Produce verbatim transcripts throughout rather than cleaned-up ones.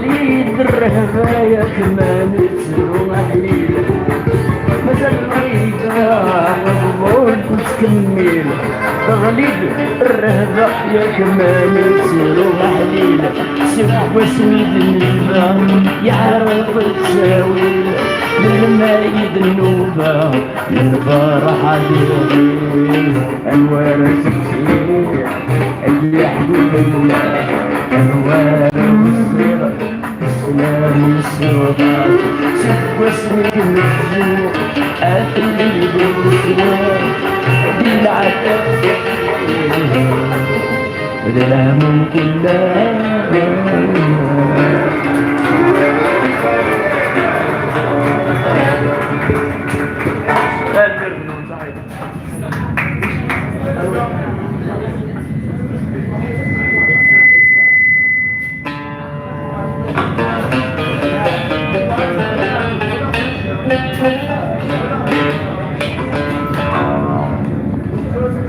Teɣli-d rrehba yak ma nettru aḥlil. Mazal lɣida ur tettkemmil. Teɣli-d rrehba yak ma nettru aḥlil. Seg wasmi d-nebda yeɛreq ttawil. Melmi i d-nnuba n lferḥ ad iɣli. Anwa ara s-tefsiɣ ay iḥbiben, anwa ara wessiɣ sslam n ṣṣurat. Seg wasmi i d-nezzu ad nili d leswaq di lɛadab d lehmum kullha.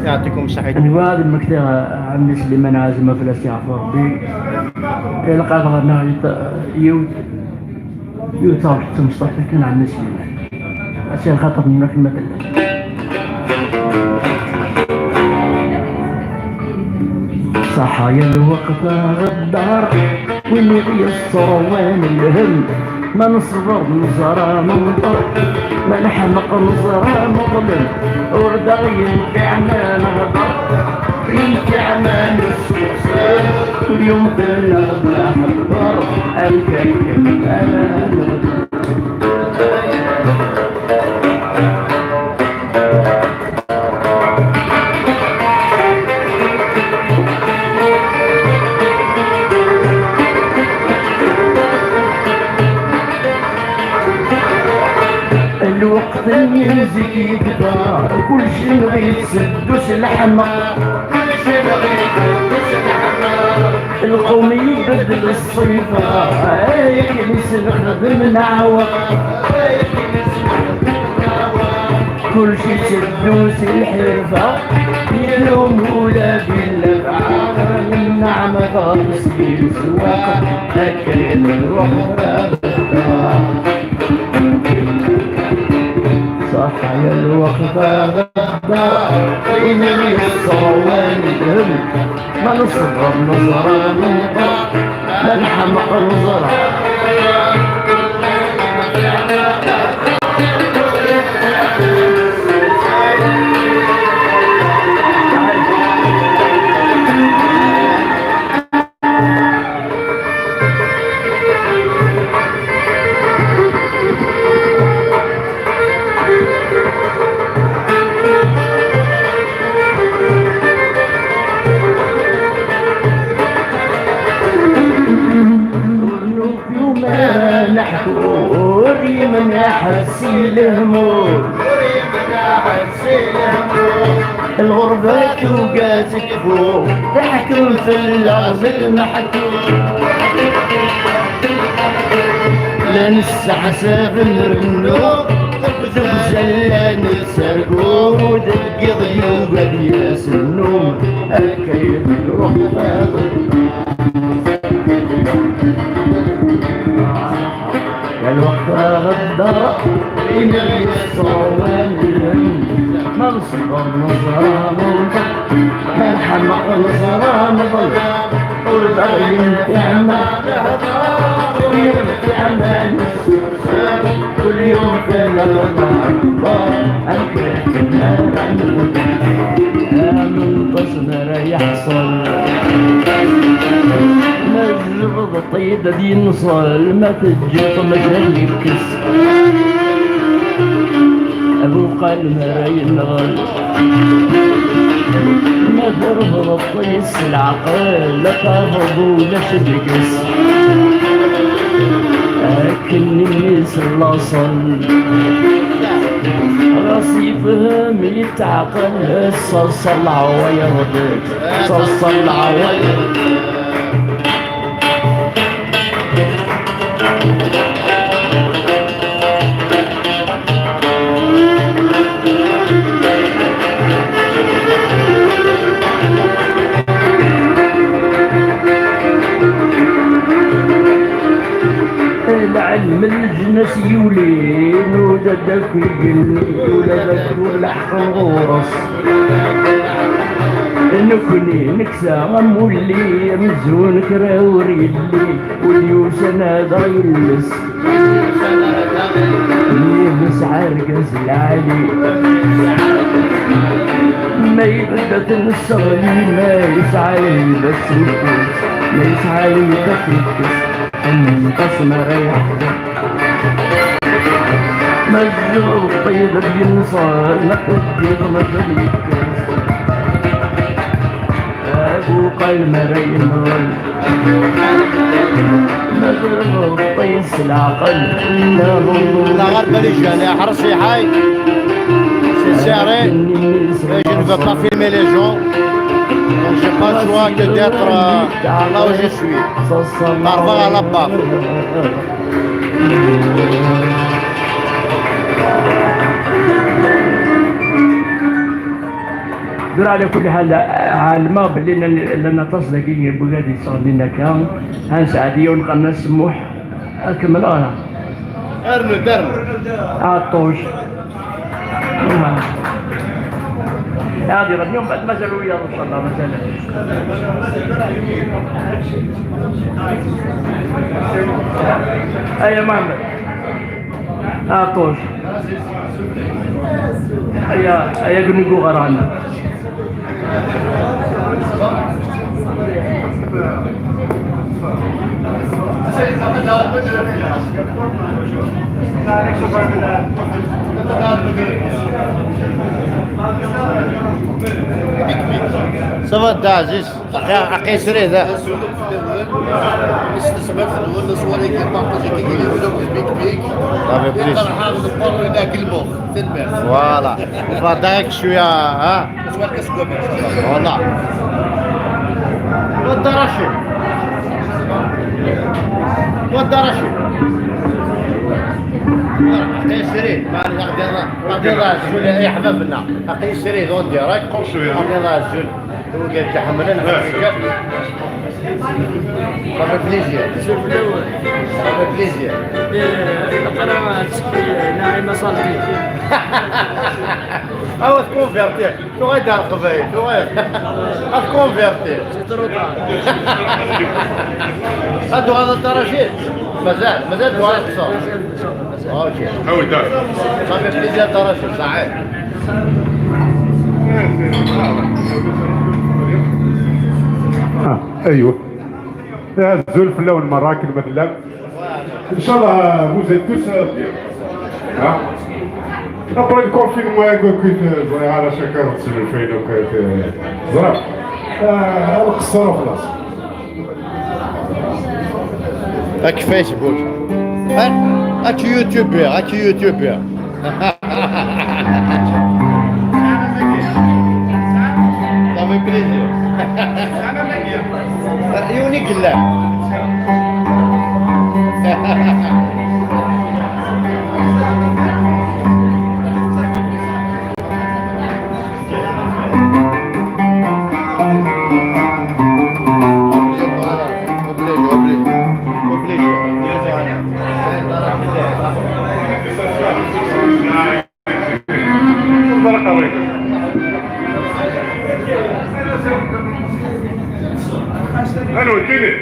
يعطيكم الصحة. Anwa ad mmektiɣ ɛemmi Sliman Ɛazem, fell-as yeɛfu Rebbi. Ilaq ad ɣerneɣ yiwet, yiwet ɣef tmecṭaḥt kan ɛemmi Sliman. Asi lxaṭer-nnek ma tella. Ṣaḥa ya lweqt a ɣeddar, win i ɣ-yesserwan lhem. Ma neṣber neẓra nemṭer, ma neḥmeq neẓra neḍlem. Ur d aɣ-yenfiɛ ma nehder, yenfiɛ ma nessuqsel. Kul yum tenna-ɣ d aḥebber, amek akken ara nehder. Lweqt-nni zik yekfa, kulci nɣ-it seddu s leḥmeq. Lqum ibeddel ṣṣifa, akken s-nexdem neɛweq. Kulci itteddu s lḥirfa, yennum ula di nnefɛa. Nneɛma ɣer-s di leswaq, akken nruḥ ɣer ddar. Ṣaḥa ya lweqt a ɣeddar, win i ɣ-yesserwan lhem. Ma neṣber neẓra nemṭer, ma neḥmeq neẓra. Ur nufi ma neḥku, ur yemneḥ si lehmum. Lɣerba tuga tekfu, teḥkem fell-aɣ lmeḥkum. La nesseḥsab nrennu, deg uzal la nettargu, deg yiḍ yugi ad yas nnum, akka i d-iruḥ. Ya lweqt a ɣeddar, imi ɣ-yesserwan lhem. Ma neṣber neẓra nemṭer, ma neḥmeq neẓra neḍlem. Ur d aɣ-yenfiɛ ma nehder, ur yenfiɛ ma nessusem. Kul yum fell-aɣ lehdur, amek akken ara nehder. Amenṭas mi ara yeḥṣel, ma tzebḍeḍ-t-id ad yenṣel, ma teǧǧiḍ-t mazal yekkes. Abuqal mi ara yenɣel, ma terfdeḍ-t-id s leɛqel, ad tafeḍ ulac deg-s. Akken i s laṣel, ɣas yefhem yetɛeqqel, ṣṣaṣa leɛwayeḍ, ṣṣaṣa leɛwayeḍ. Lmelǧnas yulin, ula d akk igenni, ula d akk ur leḥqen ɣur-s. Nekni neksa amulli, amzun kra ur yelli, ur d-yusan ad aɣ-yelles. Nesɛa argaz lɛali. Ma yebda-t nesseɣli, ma yesɛa lbas n ufus, ma yesɛa lbas n ufus. Aṭas mi ara yeḥḍer. Ma d Ṛebbi ad yenṣer, ma d Ṛebbi ad yekkes. Abuqal mi ara yenɣel. Ma d Ṛebbi s leɛqel. La ɣer Balijan, iḥres iḥay. C'est serré. Et je ne veux pas filmer les gens. Donc j'ai pas le choix que d'être, euh, là où je suis. Qerbeɣ ɣer la barre. Tura, ɛla kulli ḥal, ɛelmeɣ belli llan, llan aṭas dagi n wigad yettɣennin akka. Ha nesɛa-d yiwen qqaren-as Muḥ. Ad kemmleɣ ara. Arnu-d, arnu. Ɛeṭṭuc. Ad iɣenni, umbeɛd mazal wiyaḍ, incallah, mazal. Aya Muḥemmed. Ɛeṭṭuc. Aya, aya gni guɣran. Ça va, Dda Ɛziz? Aqi-, aqi-, srid, ah. Istasmat nwen aṣwar-agi, partager kiki, wala bik bik. Iqerḥ-aɣ lpar, wala gelmeɣ. Tanemmirt. Voilà. Voilà. Wadda Racid. Wadda Racid. Aqi-, srid. Ma, aqi-, aqi-, srid, ya ḥbabna. Aqi-, srid, on dirait. Aqi-, srid. Ur yettḥemmel ara. Ça fait plaisir. Ça fait plaisir. Awa tkonvertir. Tuɣal-d ar Leqbayel. Tuɣal. Ad tkonvertir. C'est trop tard. Ad tuɣaleḍ d Dda Racid. Mazal, mazal tuɣaleḍ d Dda Racid. Ok. Ah oui, d'accord. Ça fait plaisir, Dda Racid, ça aide. Ah, aywa. Azul fell-awen merra, akken ma tellam. Inchallah, vous êtes tous, euh, bien. Hein? Après le confinement, écoute, euh, ẓriɣ ara cakar ɣef snulfayen akk, euh, ẓriɣ. Ah, nqeṣṣer u xlaṣ. Ak Facebook. Ak, ak YouTuber, ak YouTuber. Ça fait plaisir. Yiwen i yellan. Allô, tenez.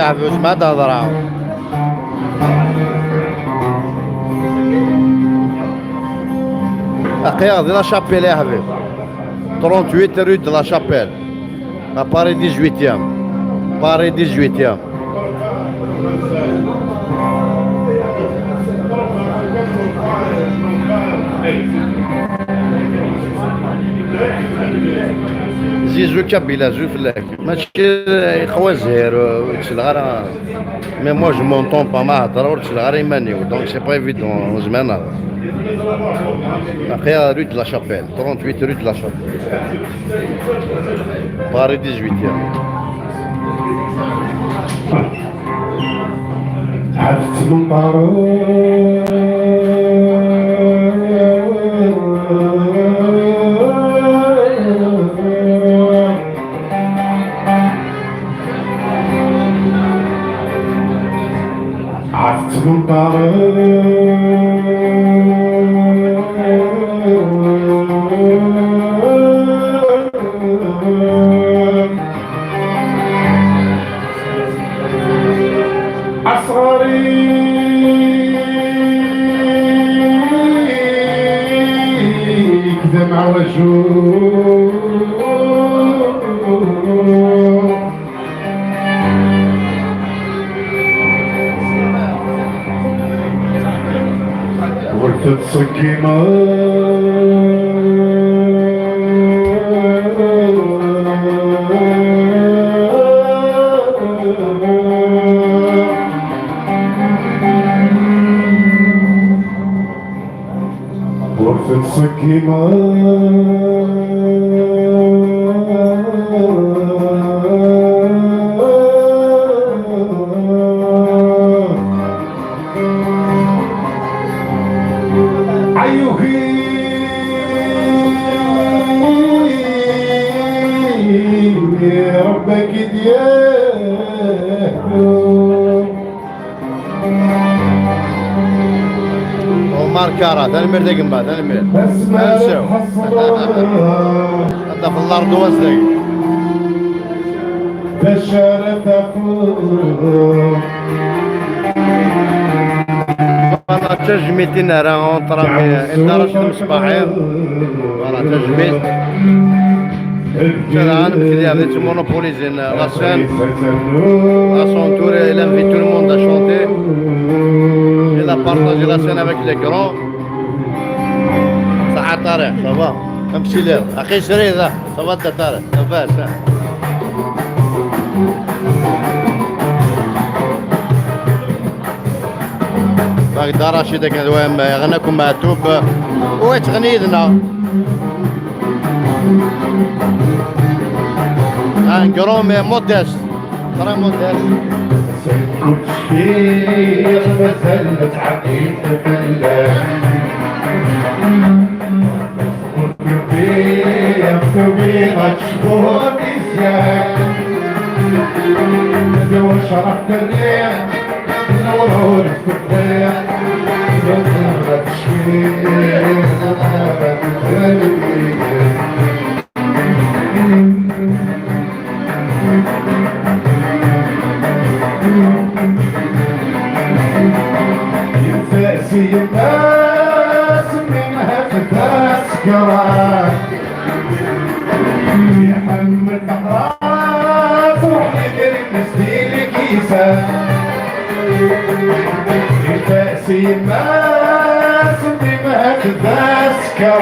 Ḥbes ma d-hedreɣ. Aql-aɣ di la Chapelle, a ḥbib. Trente-huit rue de la Chapelle. À Paris dix-huitième. Paris dix-huitième. Zizou Kabila, azul fell-ak. Mačči yeqwa zzhir, ur ttleɣ ara. Mais moi, je m'entends pas, ma heddreɣ ur ttleɣ ara iman-iw. Donc, c'est pas évident, ur zmireɣ ara. Aql-aɣ rue de la Chapelle, trente-huit rue de la Chapelle. Paris dix-huitième. عرفت من طارق عرفت من طريق أصغري كذا مع وجهه. ورثت صكيمة. ورثت صكيمة. عيوهي ربك ديالو. Omar Kara, tanemmirt a gma, tanemmirt. Ansaw. Anda في الأرض وزنك. باش عرف أقول. Voilà, tajmilt i nerra entre amis, i Dda Racid Mesbaḥi. Voilà, tajmilt. Car amek d-, d-, monopolisé la scène. À son tour, il invite tout le monde à chanter. Il a partagé la scène avec les grands. Ça va, Tariq, ça va? Amsiler, aqi srid, ça va, Tariq, ça va, ça. Bagdad Rachid akken d wayem yeɣna-kum Meɛtub. U yettɣenni yid-neɣ. Un grand mais modeste. Très modeste. كنت شفيق مازال متعقيد بالله. كنت ربي يا مكتوبي غتشبه مزيان. واش راه الريح نورو الفتاح. ينفاسي الناس منها تتسكر. يحمل خلاص وحيد المسكين كيسان. ينفاسي الناس منها تتسكر.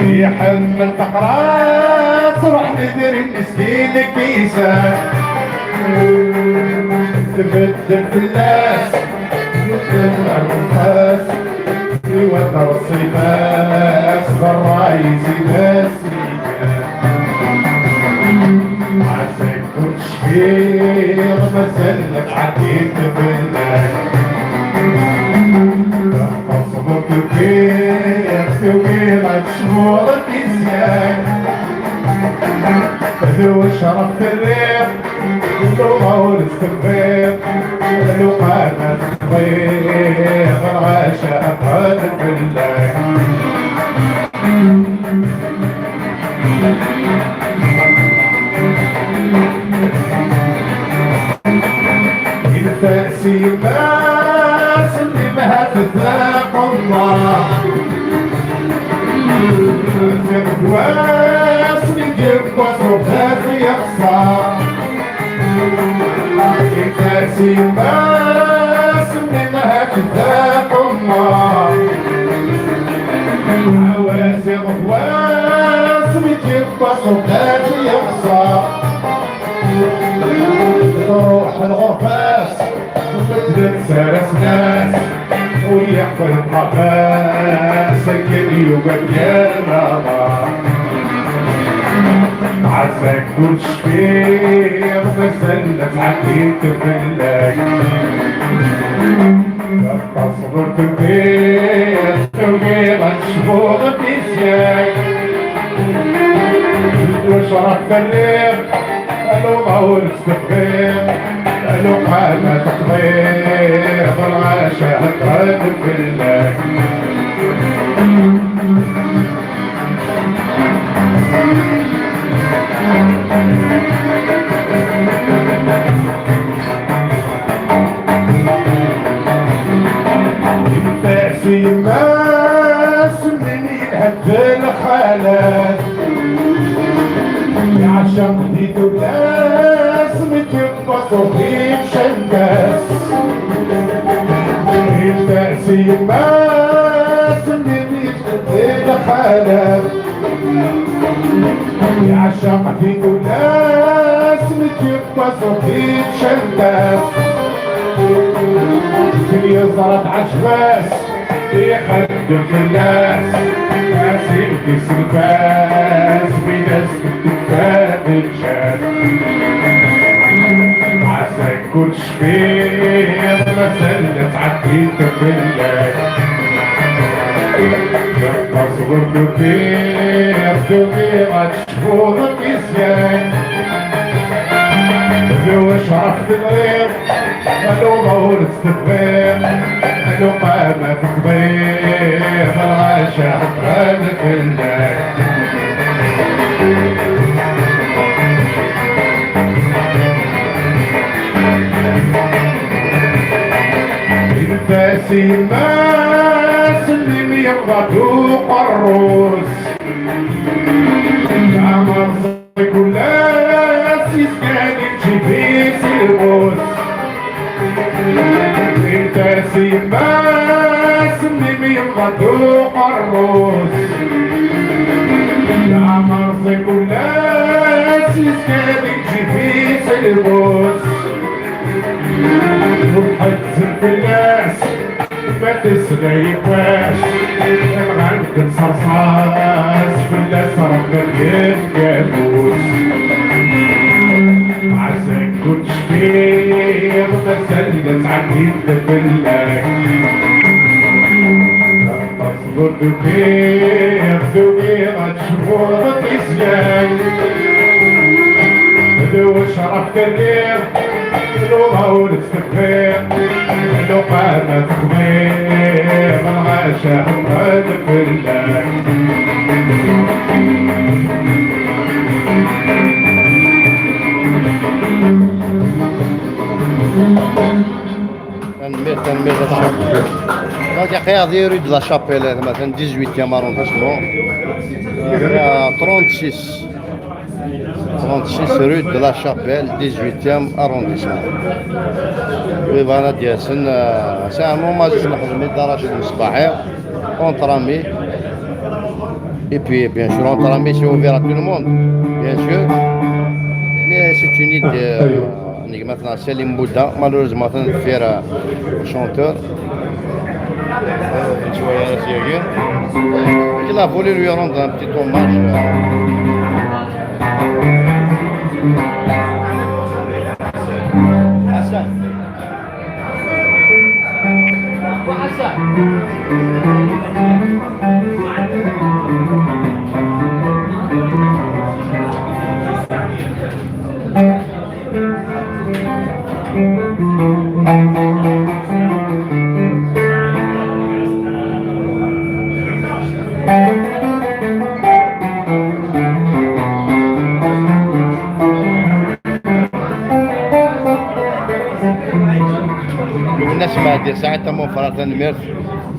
يحمل فقرات روح ندير المسكين كيسان. تبدل فلاس يبدل النفاس. يوضع الصفاس برا يزيد السيدان. عساك كنت شفيق مازال عديت بالله. تصبر كيف تويلك شمورك يزيان. هدو شرف الريق، لو غور السفيق، لو قادة الطريق، الغاشا أبعد بالله. Wass mi d-yewwa s uxxam yexṣer. Init-as i yemma-s, mmi-m-ak d aqemmer. Ɛawaz iɣef wass mi d-yewwa s uxxam yexṣer. Truḥ lɣerba-s, tbeddel s rasnas, u yeqqel ṭṭabas akken yugar gar aḍar. Ɛzak ur tecfiḍ, mazal la ttɛeddint fell-ak. Tasɣert n tiṭ, tugiḍ ad tecbuḍ tizya-k. Wac rah terriḍ, aluɣa ur tebɣiḍ, aluɣa ma teqḍiḍ, lɣaci heddren fell-ak. Init-as i yemma-s, mmi-m yelha-d lxalat. Yeɛceq di tullas, mi d-yewweḍ ur yemcen-as. Init-as i yemma-s, mmi-m yelha-d lxalat. Yeɛceq di tullas, mi d-yewweḍ ur yemcen-as. Ken yeẓra tɛejb-as, ixeddem fell-as, asif iself-as, win as-tekfa teǧǧa-t. Ɛzak ur tecfiḍ, mazal la ttɛeddint fell-ak. Yeṭṭes ur tufiḍ, tugiḍ ad tecbuḍ tizya-k. D wac rah terriḍ, aluɣa ur tebɣiḍ, aluɣa ma teqḍiḍ, lɣaci heddren fell-ak. Init-as i yemma-s, mmi-m yebḍa-d uqerru-s. Amerẓi kul ass yezga di lǧib-is lmus. Init-as i yemma-s, mmi-m yebḍa-d uqerru-s. Amerẓi kul ass yezga di lǧib-is lmus. Ur tḥezzem fell-as, ma tesla yiwwas, nɣan-t s rrṣaṣ, fell-as rebban yefka afus. Ɛzak ur tecfiḍ, mazal la ttɛeddint fell-ak. Ur tufiḍ, tugiḍ ad tecbuḍ tizya-k. D wac rah terriḍ, aluɣa ur tebɣiḍ, aluɣa ma teqḍiḍ, lɣaci heddren fell-ak. Tanemmirt, tanemmirt a Ṭaher. Donc, aql-aɣ di rue de la Chapelle, مثلا dix-huitième arrondissement. Euh, trente-six. Trente-six rue de la Chapelle, dix-huitième arrondissement. Oui, voilà, d-yasen, euh, c'est un hommage à Ahmed Rachid Mesbahi, entre amis. Et puis, bien sûr, entre amis, c'est ouvert à tout le monde, bien sûr. Mais c'est une idée, euh, Nnig ma tneɣ Salim Bouda, malheureusement, atan deffir, euh, chanteur. Euh, nettwali ara syagi. Il a voulu lui rendre un petit hommage, euh. Hassan. Hassan. Lwennas Mehdi, Saɛid Tamuferra, tanemmirt.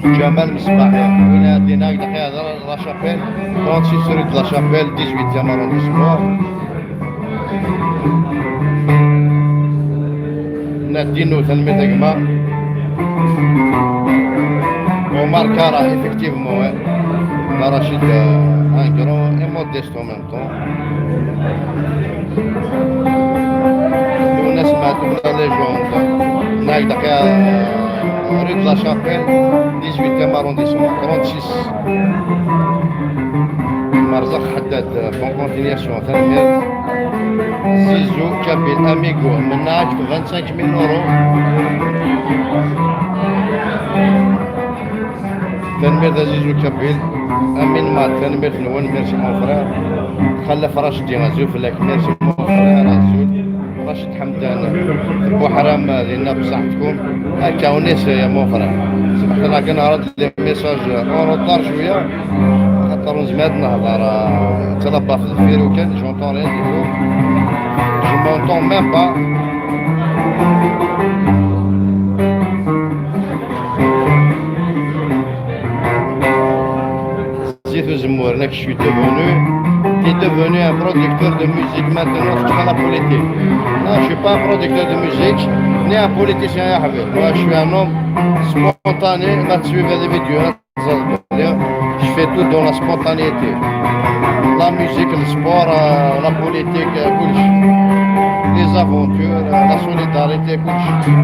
Ǧamal Mesbaḥi, win ara d-iniɣ, ilaq ad la chapelle, trente-six rue de la Chapelle, dix-huitième arrondissement. Nadine, tanemmirt a gma. Omar Kara, effectivement, ouais. Rachid, euh, un grand et modeste en même temps. Une légende. Nagda, euh, rue de la Chapelle, dix-huitième arrondissement, trente-six. Marzakh Haddad, bonne continuation. Tanemmirt. Zizou Kabyle, amigo, mennaɣ-ak vingt-cinq mille euros. Tanemmirt a Zizou Kabyle. Amin Mat, tanemmirt-nwen, merci mon frère. Xalaf Rachdi, azul fell-ak, merci mon frère, azul. Rachid Ḥemdan, Buḥram, dinna bṣaḥetkum. Akka, unis, ya mon frère. Smaḥ la kan, rad les messages en retard cwiya. Xaṭer ur nezmir ad nehḍer, euh, ttlabbaf deffir ukan, j'entends rien du tout. Je m'entends même pas. Zizou Zemmour, là que je suis devenu, t'es devenu un producteur de musique maintenant, tu fais la politique. Non, je suis pas un producteur de musique, ni un politicien, ya habibi. Moi, je suis un homme spontané, ma tu suivais les vidéos, hein, je fais tout dans la spontanéité. La musique, le sport, euh, la politique, euh, كلشي. Les aventures, euh, la solidarité, كلشي.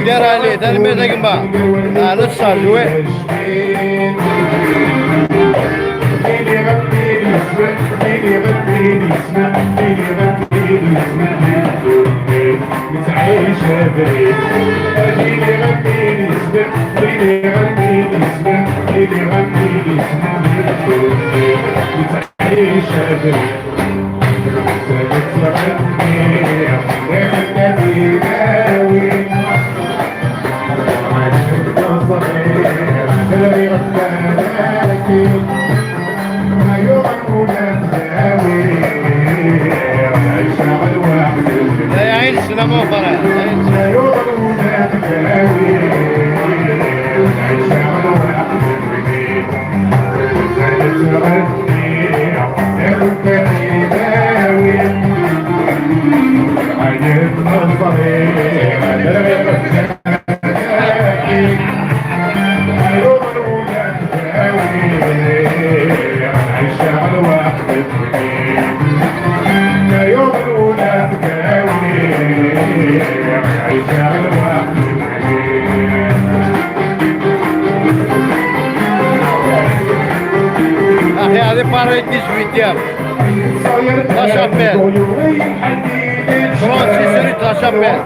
Dara Ali, tanemmirt a gma. Ah, netta jouer. لا يعين السلام وفرح. أخي، هذه pareil dix-huitième. La chapelle. Francis rue de la chapelle.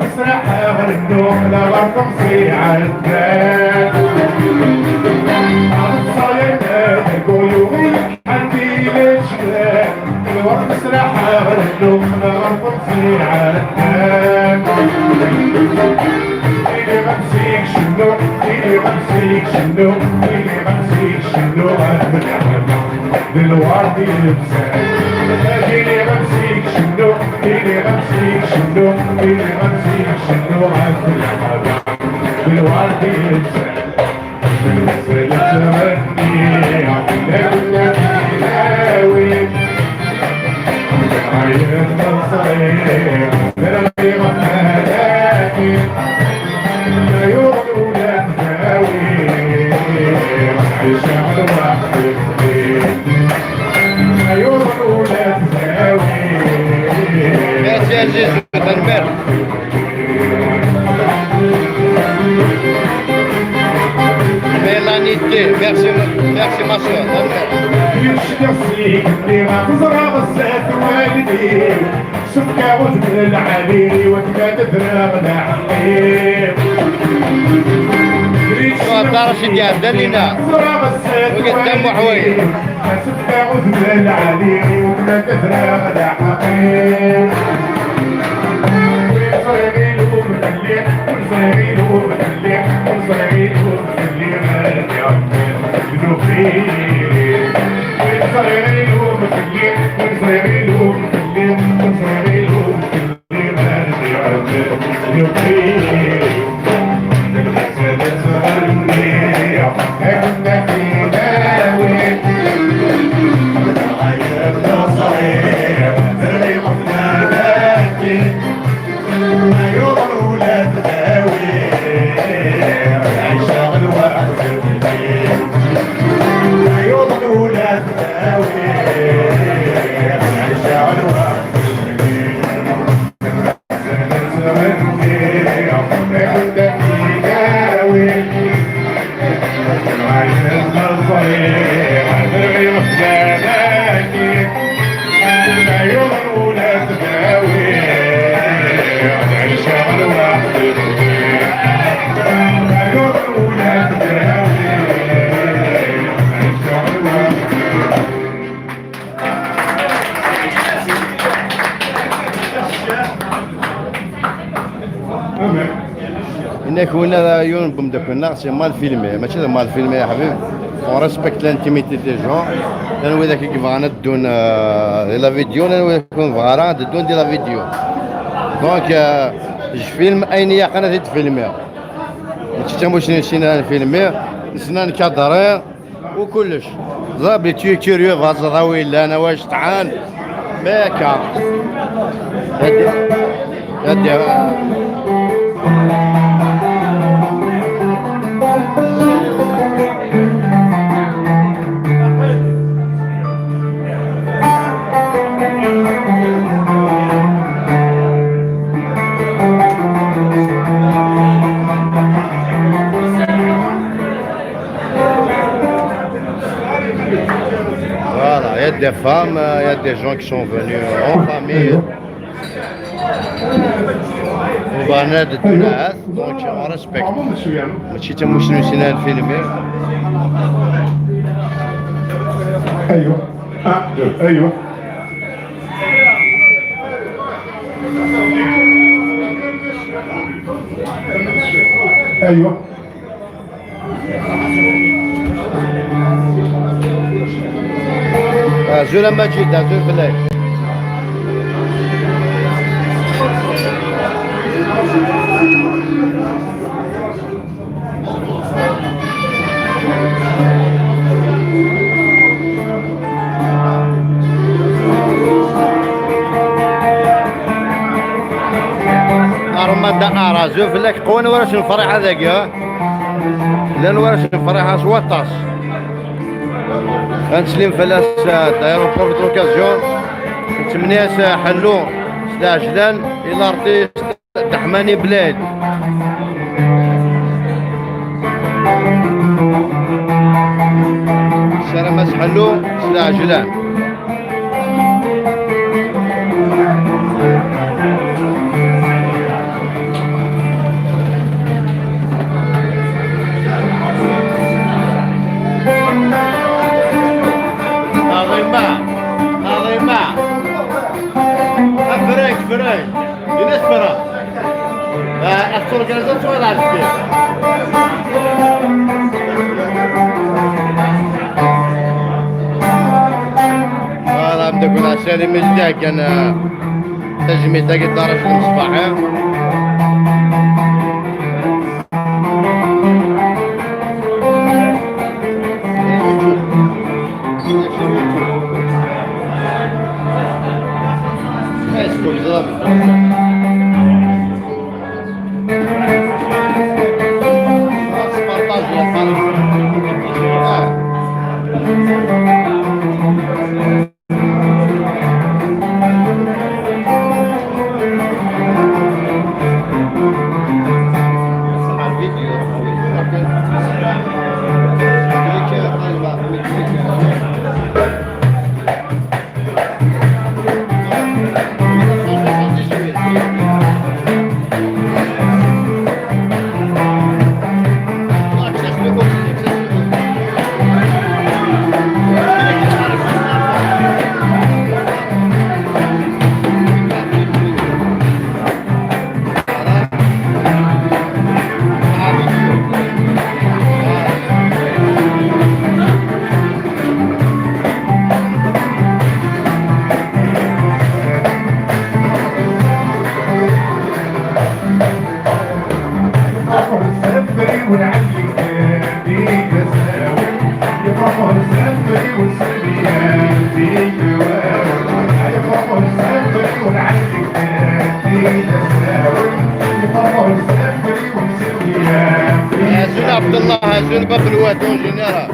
Merci Aziz, tanemmirt. Mélanité, merci, merci ma soeur, tanemmirt. شكرا رشيد يا عبد الله. وقدام وحوي. Yenna-k winna d yiwen n umeddakel-nneɣ, c'est mal filmé. Mačči d mal filmé, a ḥbib. On respecte l'intimité des gens. Llan widak i yebɣan ad ddun, euh, di la vidéo, llan widak ur nebɣi ara ad ddun di la vidéo. Donc, euh, je filme ayen i yaqan ad t-id-filmiɣ. Mačči d tamussni sin ara nfilmi, nessen ad nkadri. وكلش. ضرب لي تيو كيريو فاز ضاوي لا انا واش طعان. ماكا. هدي. هدي. Voilà, il y a des femmes, euh, il y a des gens qui sont venus, euh, en famille. On va en aide de la, donc on respecte. ماشي تا مش نسينا الفيلم. ايوه. آه، ايوه. ايوه. Azul a Maǧid, azul fell-ak. Armada ara azul fell-ak, qwan warrac n Lefriḥa dagi, ha? Llan warrac n Lefriḥa s waṭas. Ad neslim fell-as, euh, d'aéroport de l'occasion. Nettmenni-as, euh, ḥellu s lɛejlan i l'artiste Deḥmani Blad. Nessaram-as ḥellu s lɛejlan. Aḍima, aḍima. Afrag, frag. Ini-as frag. Ah, ad turganizaḍ tura ar deffir. Voilà, ameddakel Ɛeslami i d-iheggan, ah, tajmilt-agi n Dda Racid Mṣbaḥ, ah. Azul Abdallah, azul bab lwad, en général.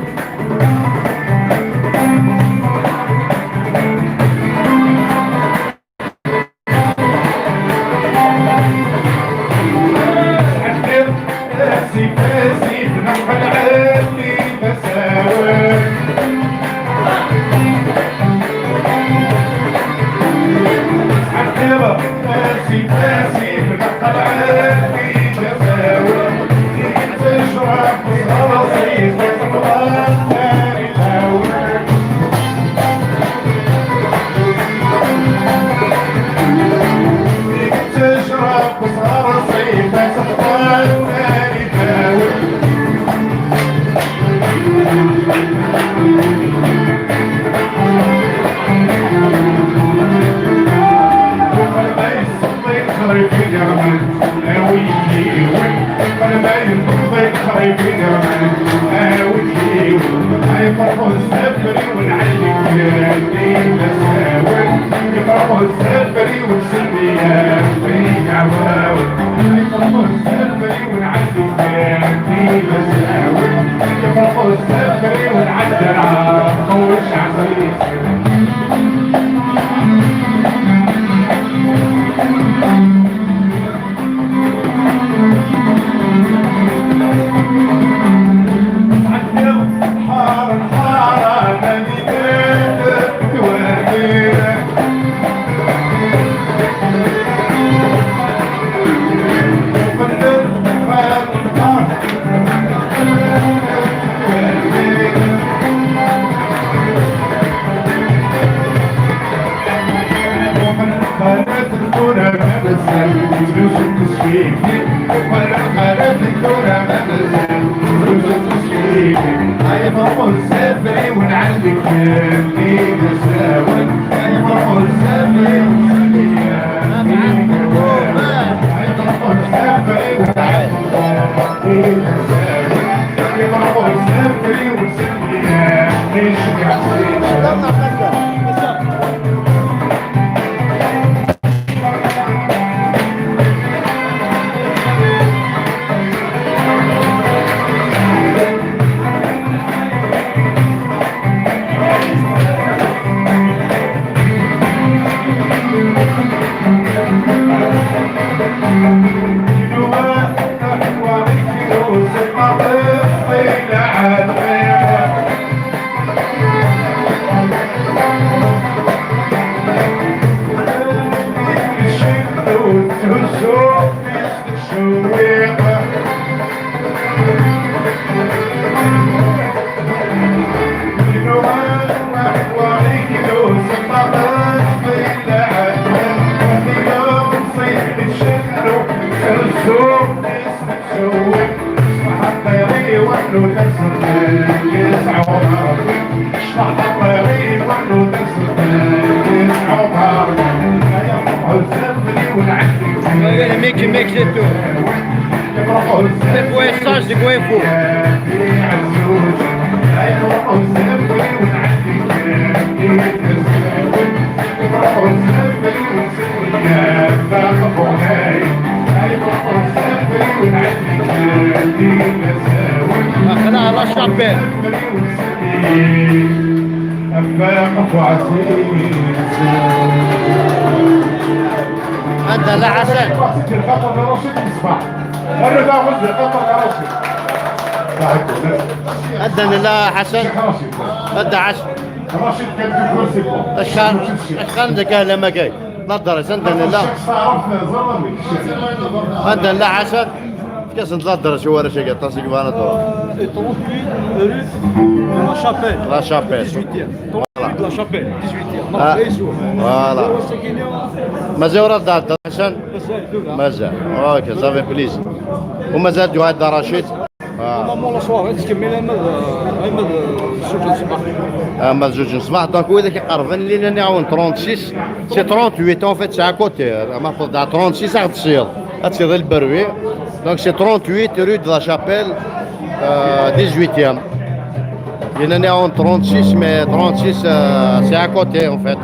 Mec, c'est tout. C'est quoi ça, c'est quoi, fou? أخنا على الشابيل. عندنا لا عسل. عندنا لا حسن. عندنا عسل. أشكان، أشكان ذاك لما جاي. لا الدرس، عندنا لا. عندنا لا عسل. كاس نتلا الدرس هو راه شي قطع سيك فانا دور. C'est trente-huit rue de la Chapelle. La Chapelle. Dix-huitième. Voilà. De la Chapelle, dix-huitième. Non, Ah. Voilà. مازال ورا الدار، الدار حسن؟ مازال، لا. مازال. اوكي، صافي بليز. ومازال دو هاد رشيد؟ آه. Normalement la soirée تكمل اما اما زوج الصباح. اما زوج الصباح، دونك هو اذا كيقرب لينا نعاون trente-six، c'est trente-huit en fait, c'est à côté. ما تضع trente-six راح تصير. هاد سي البروي. Donc c'est trente-huit rue de la Chapelle, euh, dix-huitième. Il y en a en trente-six, mais trente-six, euh, c'est à côté en fait.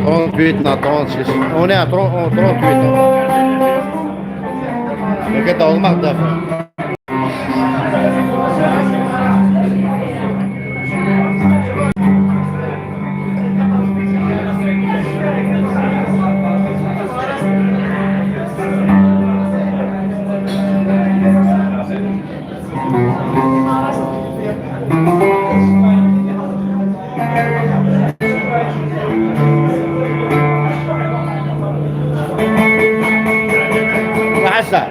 Trente-huit, non, trente-six. On est à trente, en trente-huit. Donc, attends, on marque d'affaires. وعسى.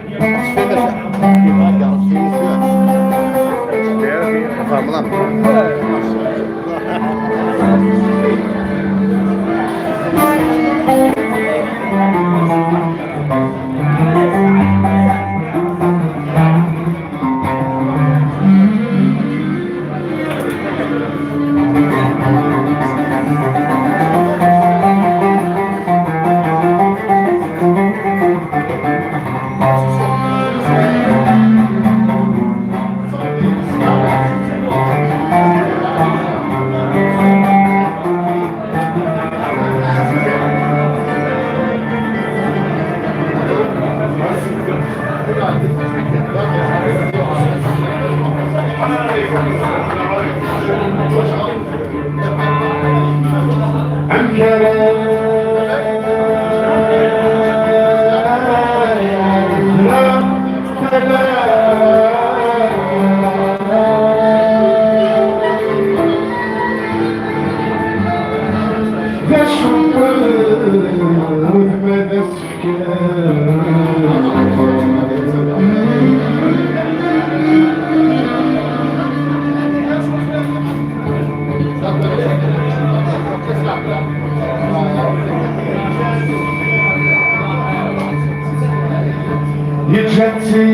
يجتي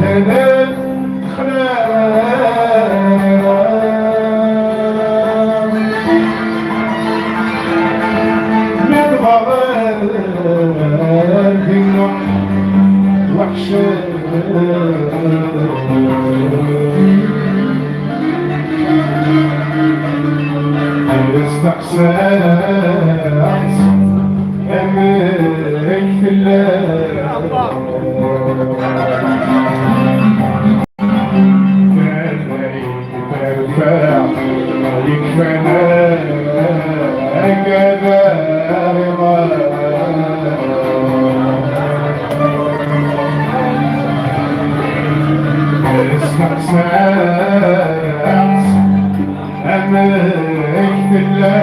بدل خلال من ضرر بالنوع وحشة. استقسمت أمك في الله. يكفانا هكذا رضا. استقسمت أمك في الله.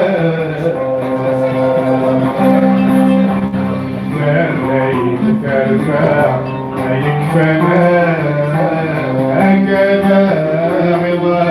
فليت ترفع يكفانا هكذا رضا.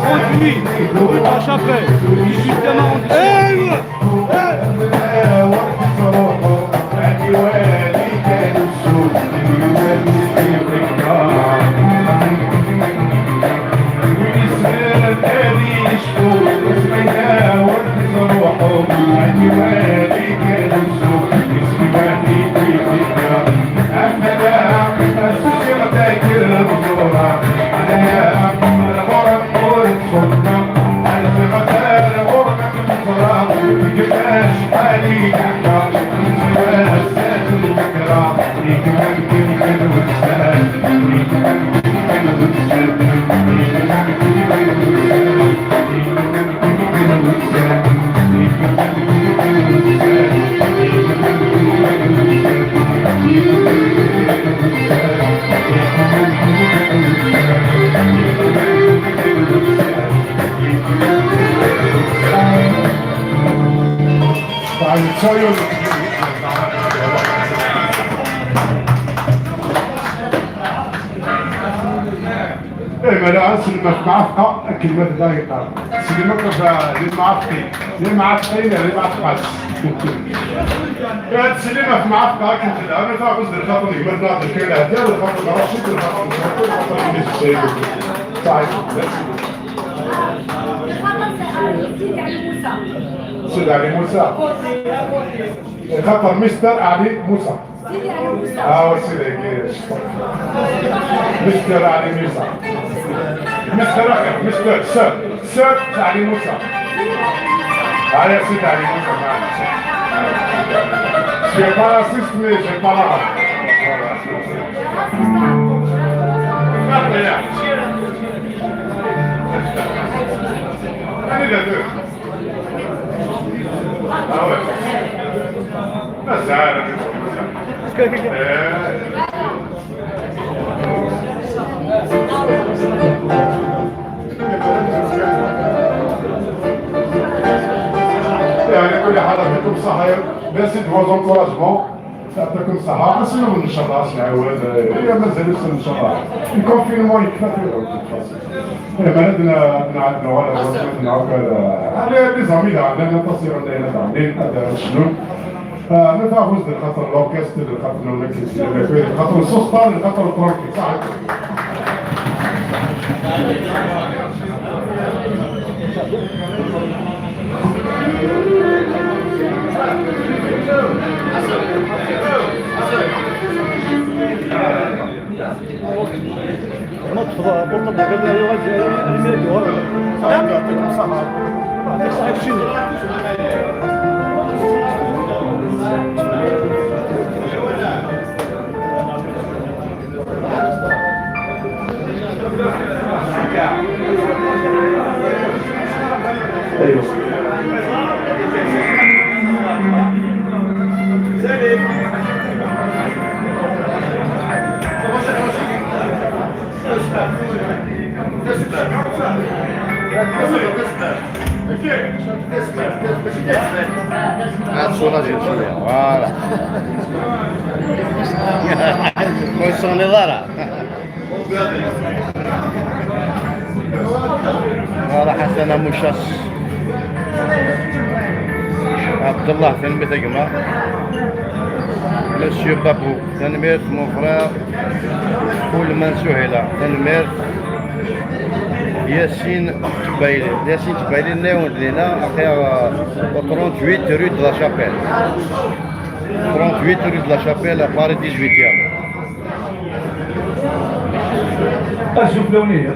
Tranquille, rue de la Chapelle, dix-huitième arrondissement. Eh, mais là, c'est le match. Akken ma tella yeqqar. Sliman ɣef limɛafqin. Limɛafqin, limɛafqat. Ad sliman ɣef limɛafqa akken tella. Amek taɣuz d lxaṭer n gma-tneɣ d lkay Ɛeddi, d lxaṭer n Racid, d lxaṭer n Sɛid, d lxaṭer n Mizzi Saïd. Saɛid, merci. Sidi Ɛli Musa. Sidi Ɛli Musa. Lxaṭer Mister Ɛli Musa. Ah, ouais, c'est vrai. Mister Ɛli Musa. Mister, Mister, Sir, Sir Ɛli Musa. Allez, c'est Ɛli Musa. Je suis pas raciste, mais j'ai pas la rage. Voilà. Allez, les deux. Ah ouais. Mazal. Eh. على كل حال، يعطيكم الصحة. Merci de vos encouragements. يعطيكم الصحة. اسلم إن شاء الله، اسمع، هي مازال يسلم إن شاء الله. الكونفينمون يكفى في العود. إيه، ما عندنا، عندنا، عندنا ولا، عندنا ولا. هذا لي زامي، لا، عندنا تصير، عندنا تعملين، هذا شنو؟ آه، ما تعرفوش ديال خاطر لوركستر، ديال خاطر المكس، ديال خاطر السوسطان، ديال خاطر الترومبيت، صح؟ Ad soulager شوية. Voilà. Ur yesseɣniḍ ara. Voilà, Ḥasan Amucas. Abdallah, tanemmirt a gma. Monsieur Babou, tanemmirt, mon frère. Ulman Suhila, tanemmirt. Yassine Tbaili, Yassine Tbaili, nniɣ-awen-d dinna, axir, euh, au trente-huit rue de la Chapelle. Trente-huit rue de la Chapelle, à Paris dix-huitième. Azul fell-awen ihi.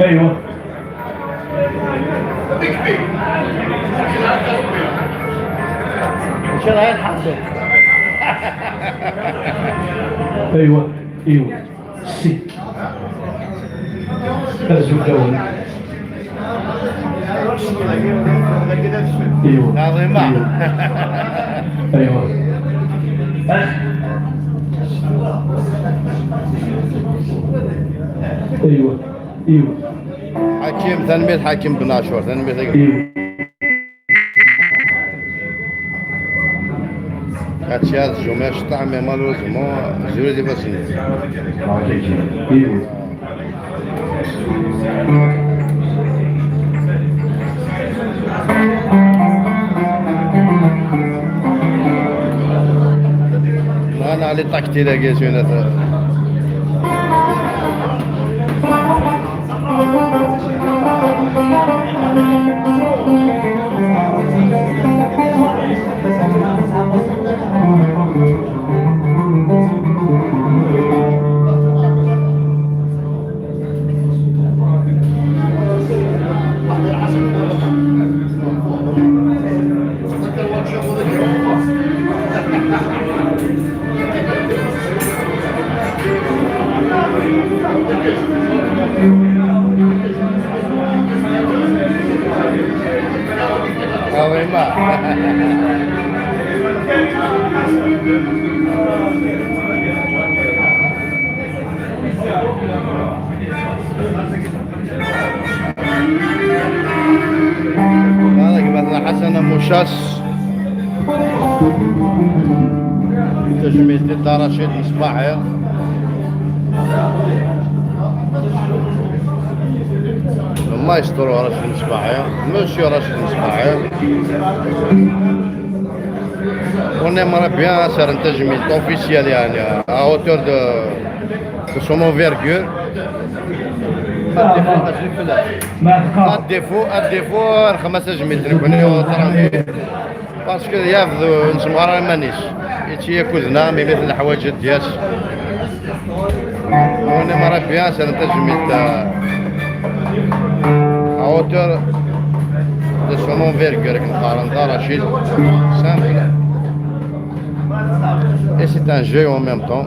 ايوه. ماشي راه ينحفظوا. ايوه، ايوه. سي. أزول داون. ايوه. عظيمة. ايوه. ايوه. ايوه. ايوه. حكيم، تنمية حكيم بن عاشور، تنمية. ايوه. Hatiya tejjum acṭaḥ, mais malheureusement, zéro dépassé. Nɣan Ali Takti dagi, s unata. عظيمة. هذا كما حسن مشاس. تجميل دار رشيد مصباحي. المايسترو رشيد مصباحي. مسيو رشيد مصباحي. On aimerait bien ça, un تجميل officiel, يعني, à hauteur de, de son envergure. À défaut, à défaut, à défaut, رخمة تجميل، نكون tranquille. Parce que ياف نسمغر ما نيش. يتي كوزنا، مي مثل الحوايج دياش. On aimerait bien ça, un تجميل, à hauteur de son envergure, كنقارن ذا رشيد. Simple. Et c'est un jeu en même temps.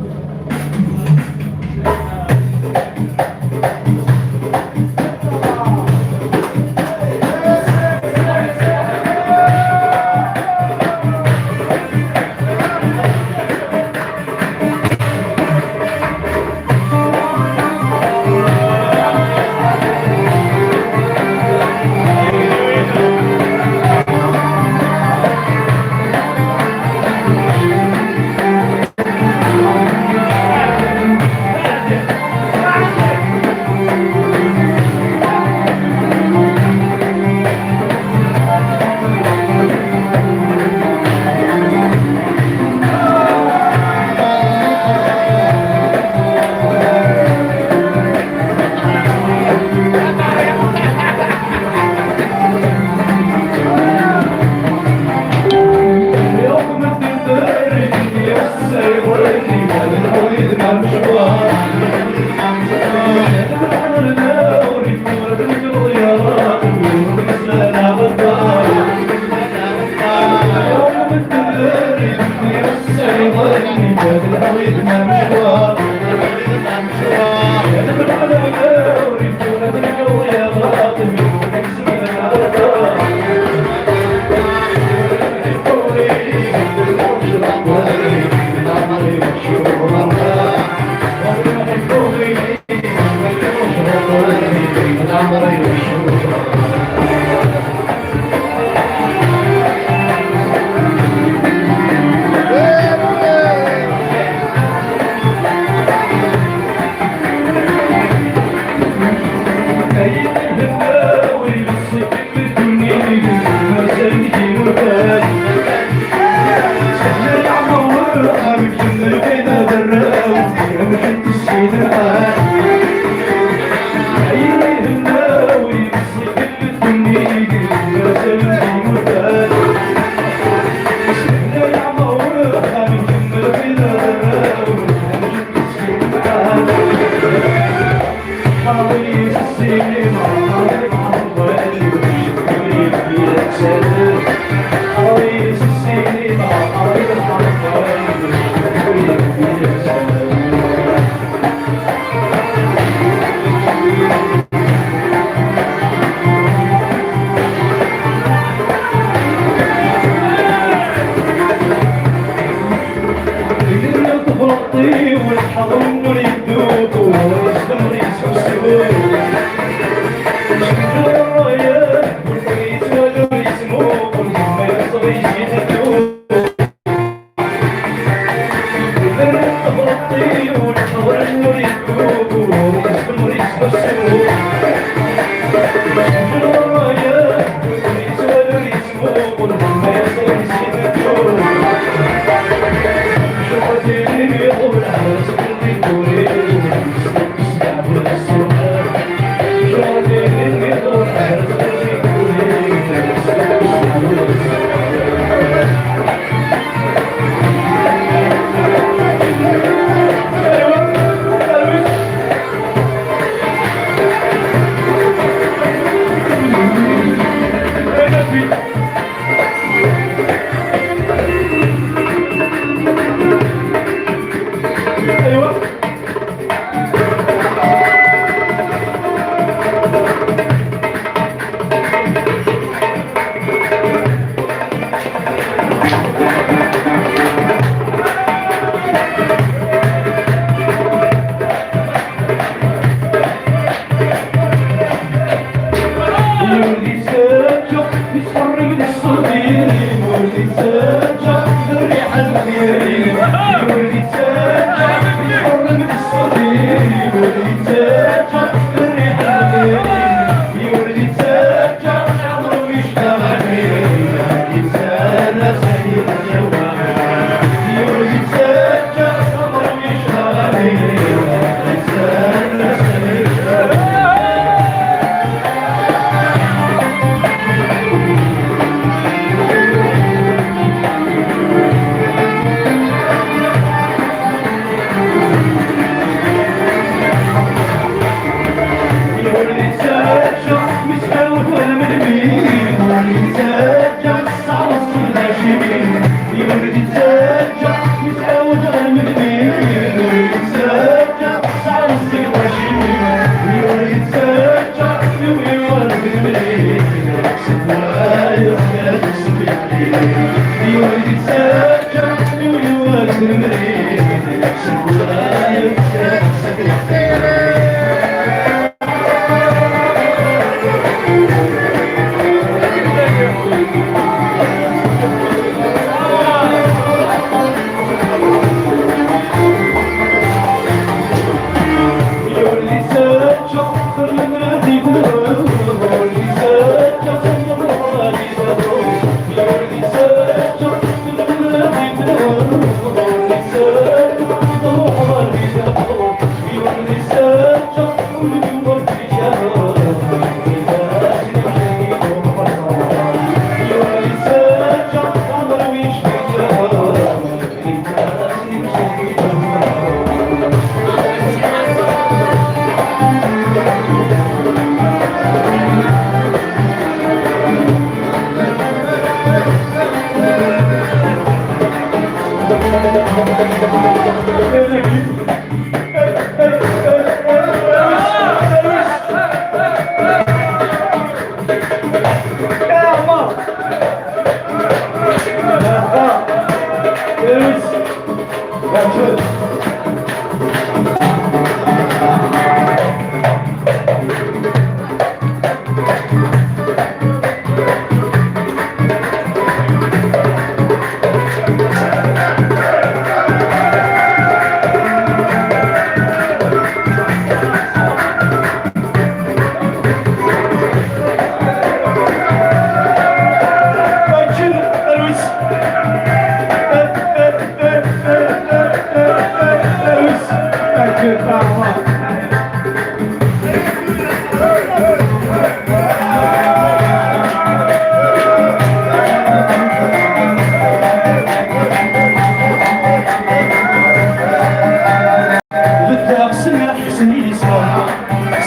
Beddeɣ smaḥ s lisan,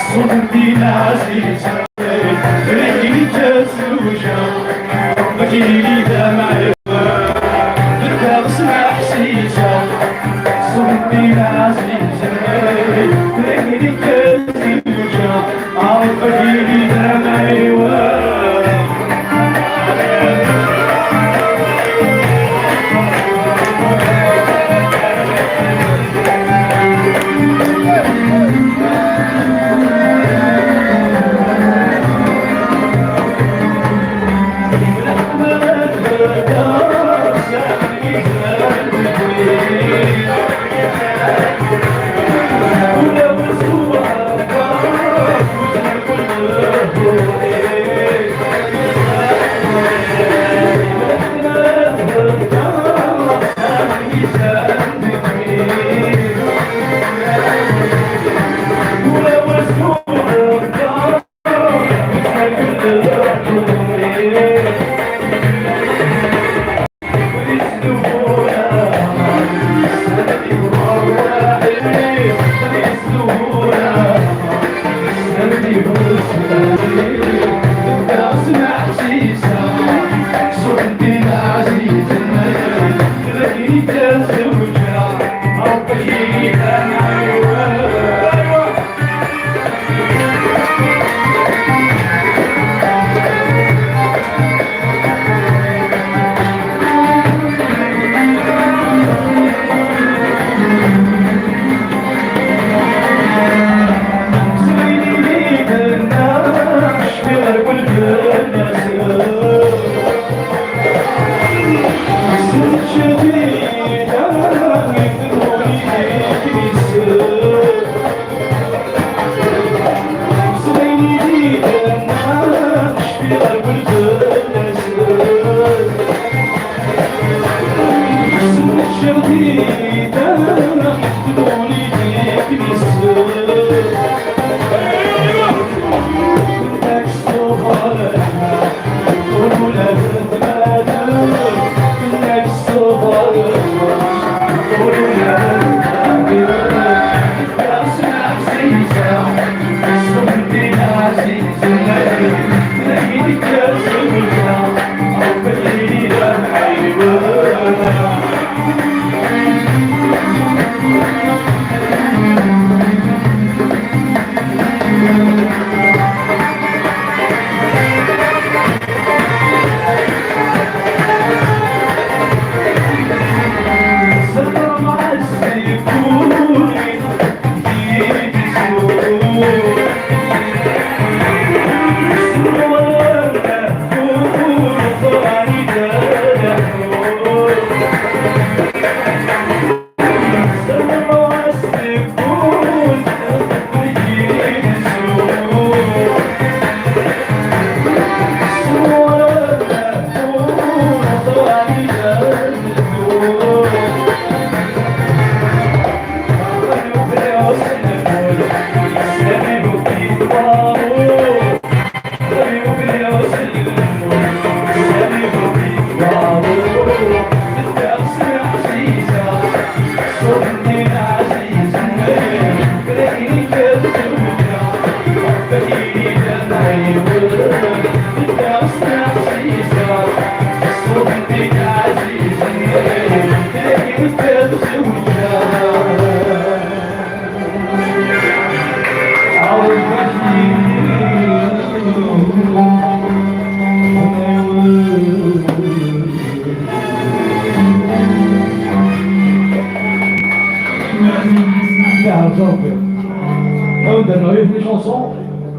ṣṣut n tin ɛzizen, rriḥ-iyi-d tazewǧa, ṛebbi-k yili d amɛiwen. Beddeɣ smaḥ s lisan, ṣṣut n tin ɛzizen, rriḥ-iyi-d tazewǧa, ṛebbi-k yili d amɛiwen.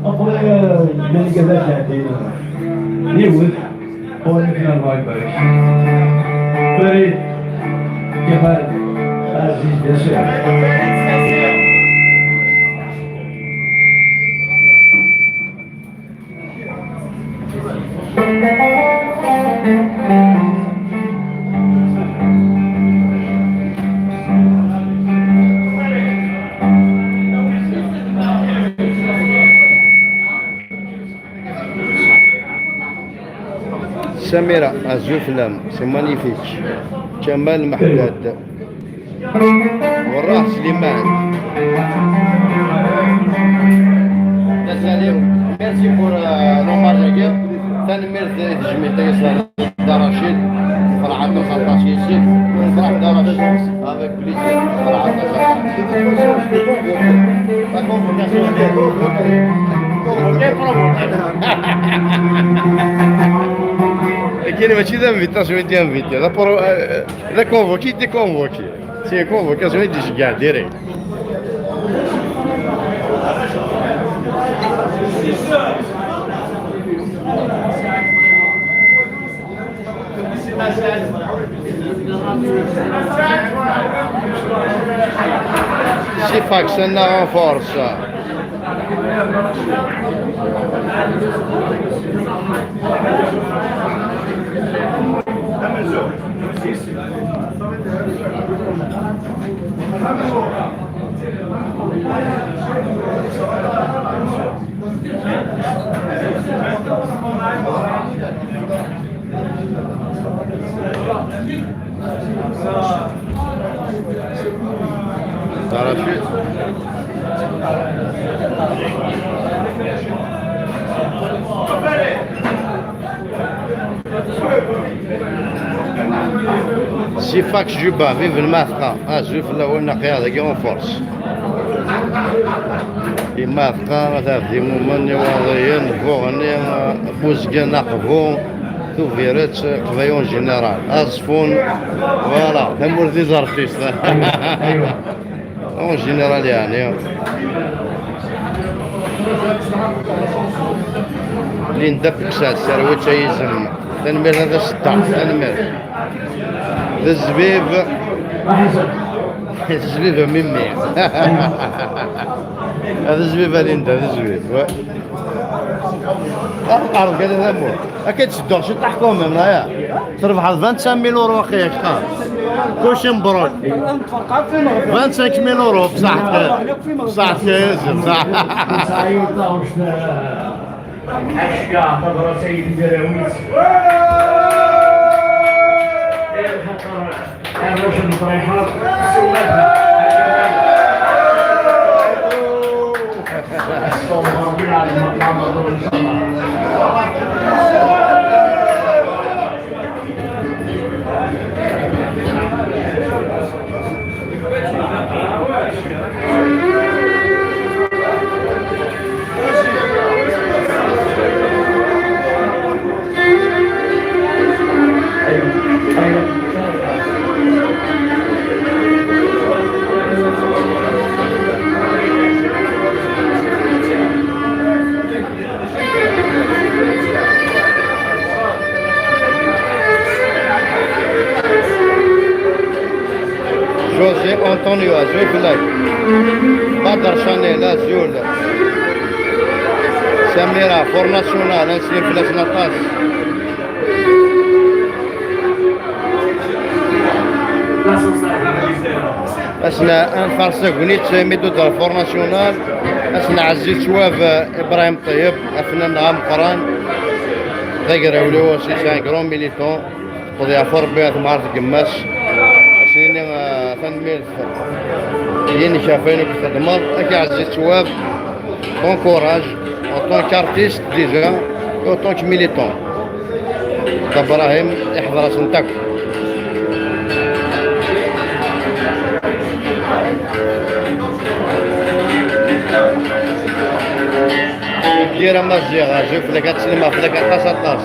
Après, euh, il y a les gars qui ont été, euh, les Wolves. Bon, on est bien, ouais, bah, Farid, Kamal, Aziz, bien sûr. Samira, azul fell-am, c'est magnifique. Kamal Meḥdad. Werraḥ Sliman. Merci pour, euh, l'hommage-agi. Tanemmirt i tejmilt-agi s Dda Racid. Ferḥ aṭas, aṭas yes-k. Ferḥ Dda Racid. Avec plaisir. Ferḥ aṭas, aṭas. D'accord, merci. Kien mačči d invitation, i d-invité. La pro-, euh, la convoqué, déconvoqué. C'est une convocation, il dit, je garde direct. C'est pas que ça nous renforce. تعرف شيء؟ C'est Fax Juba, vive le maître. Ah, je veux la win qui a en force. Imaɛtqa, At Ɛebdi Mumen, Iwaḍiyen, Buɣni, Buzgan, Aqbu, Tubiret, Qbayu en général, Aẓeffun, voilà, tamurt des artistes. En général, yeɛni. Linda Pixel, Serwet Ayizem, tanemmirt a Tasedda, tanemmirt. D zzbib. D zzbib a mimi. D zzbib a Linda, d zzbib. Ouais. Ah, aqerb kan a tamurt. Akka d-sedduɣ ciṭṭaḥ quand même, aya. Trebḥeḍ vingt-cinq mille euros, axi, akteṛ. Kulci mebruk. Vingt-cinq mille euros, bṣaḥ. Bṣaḥ, bṣaḥ. Aceggeɛ tabrat ay tizrawit. Lxaṭer arrac n Friḥat sumat. Astaɣfir Ṛebbi lɛalim, ma tɛemmeḍ, in ca Allah. José Antonio, azul fell-ak. Bader Chanel, azul. Samira, Force Nationale, ad neslim fell-asen aṭas. Ass-a, ad nfaṛes tagnit, mi d-tuder Force Nationale. Ass-a, ɛziz ttwab, Ibrahim Ṭeyyeb, afennan-nneɣ ameqqran. D agrawliw, c'est un grand militant. Qeḍ yeɛfu Rebbi ar temɣart n yemma-s. Ad s-nini, eh, tanemmirt i yinek ɣef wayen akk txedmeḍ. Ak ɛziz ttwab. Bon courage, en tant qu'artiste déjà, et en tant que militant. Dda Brahim iḥḍer-asent akk. Deg yir amaziɣ, azul fell-ak, ad tselmeɣ fell-ak aṭas, aṭas.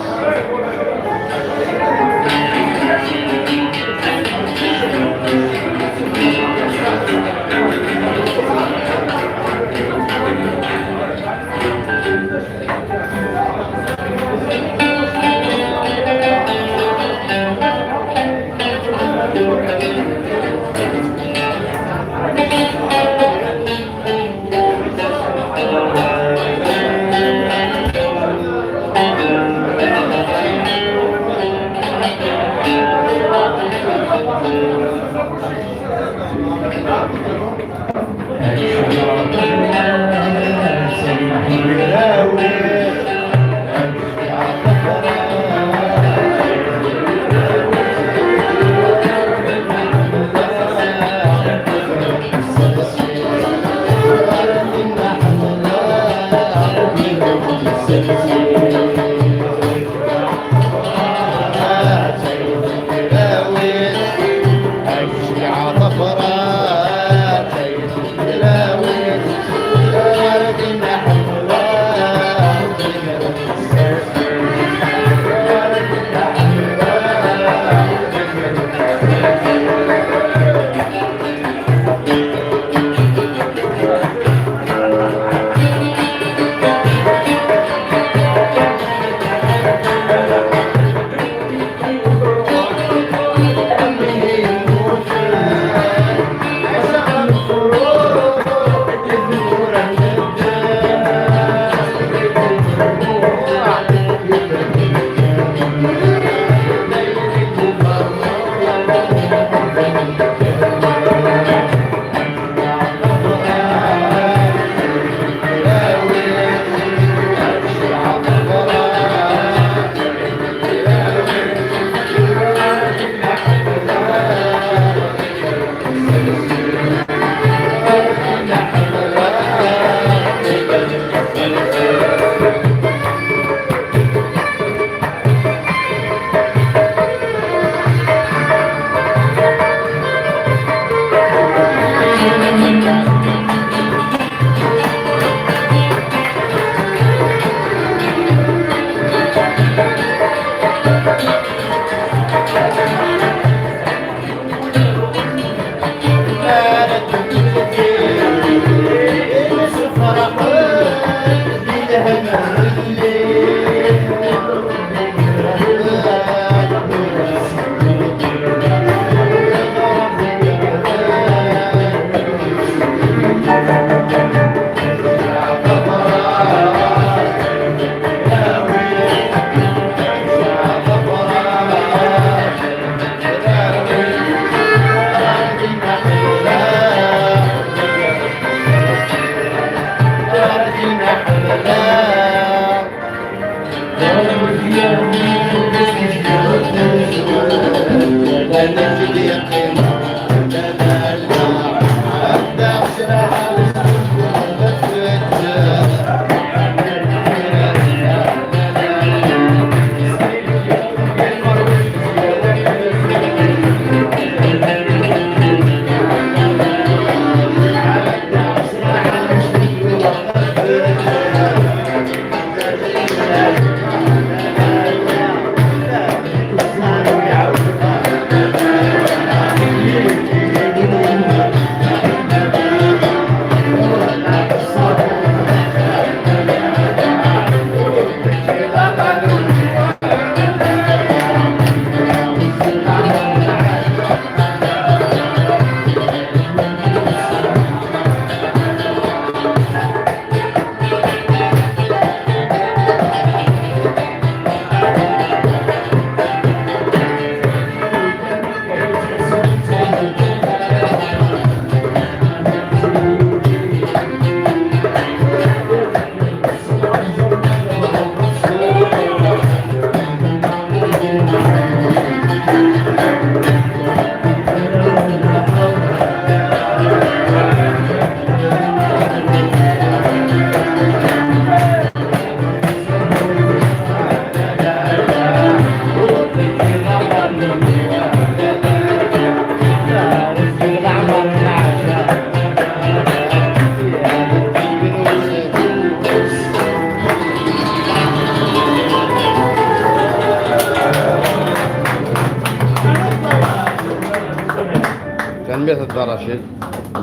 Tanemmirt a Dda Racid.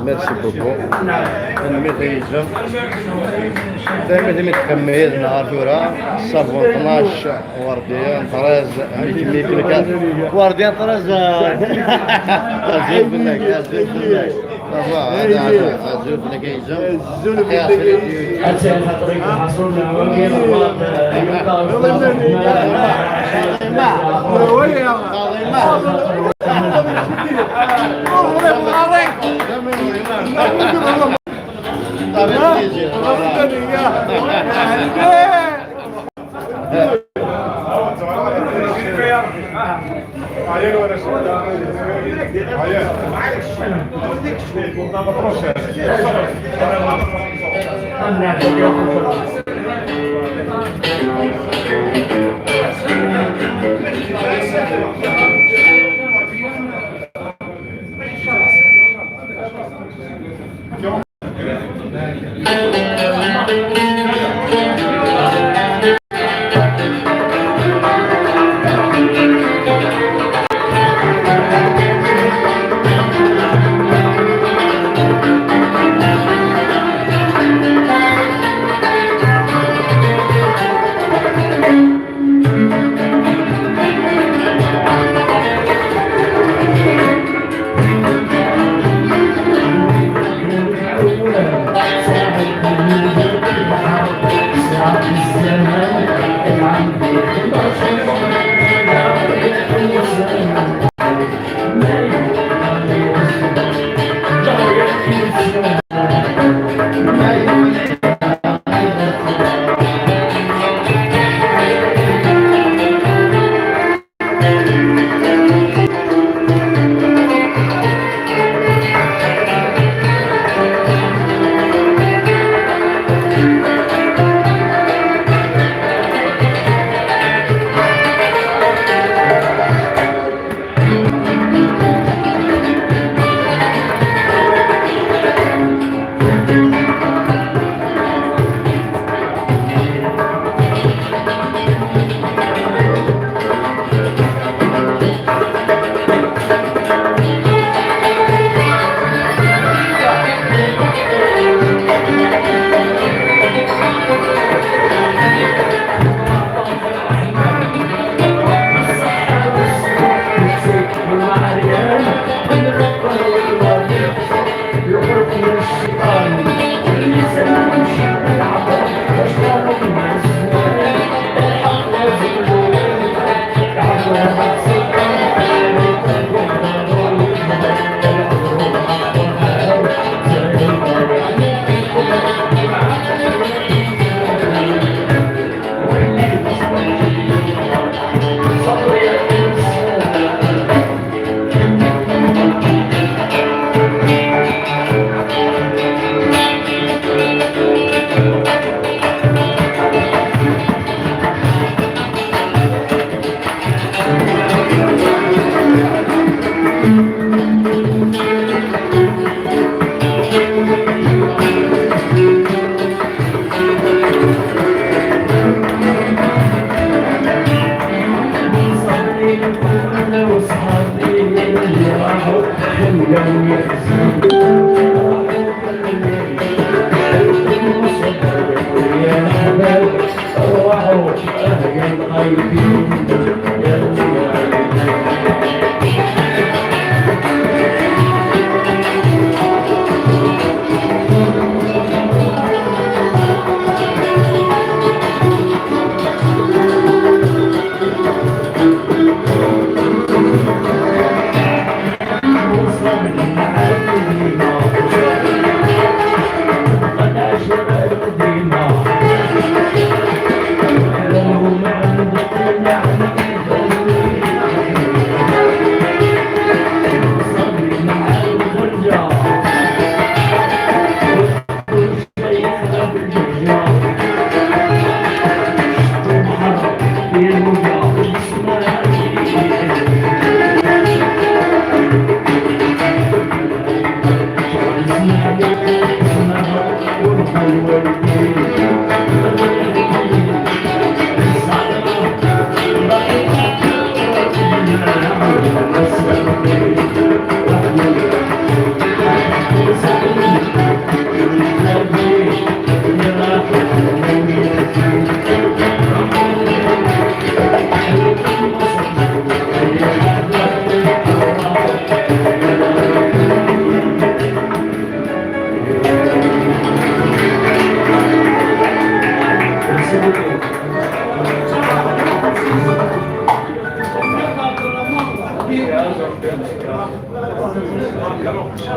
Merci beaucoup. Tanemmirt a yizem. Tanemmirt imi txemmem yid-neɣ ar tura. Ṣṣabun tnac, Werdiya n treize, amek mi yekk nekk? Werdiya n treize. Azul fell-ak, azul fell-ak. Azul fell-ak a yizem. Azul fell-ak. Ad tali xaṭer-ik lḥaṣul n wagi, lexbaṛ, eh, yumṭar.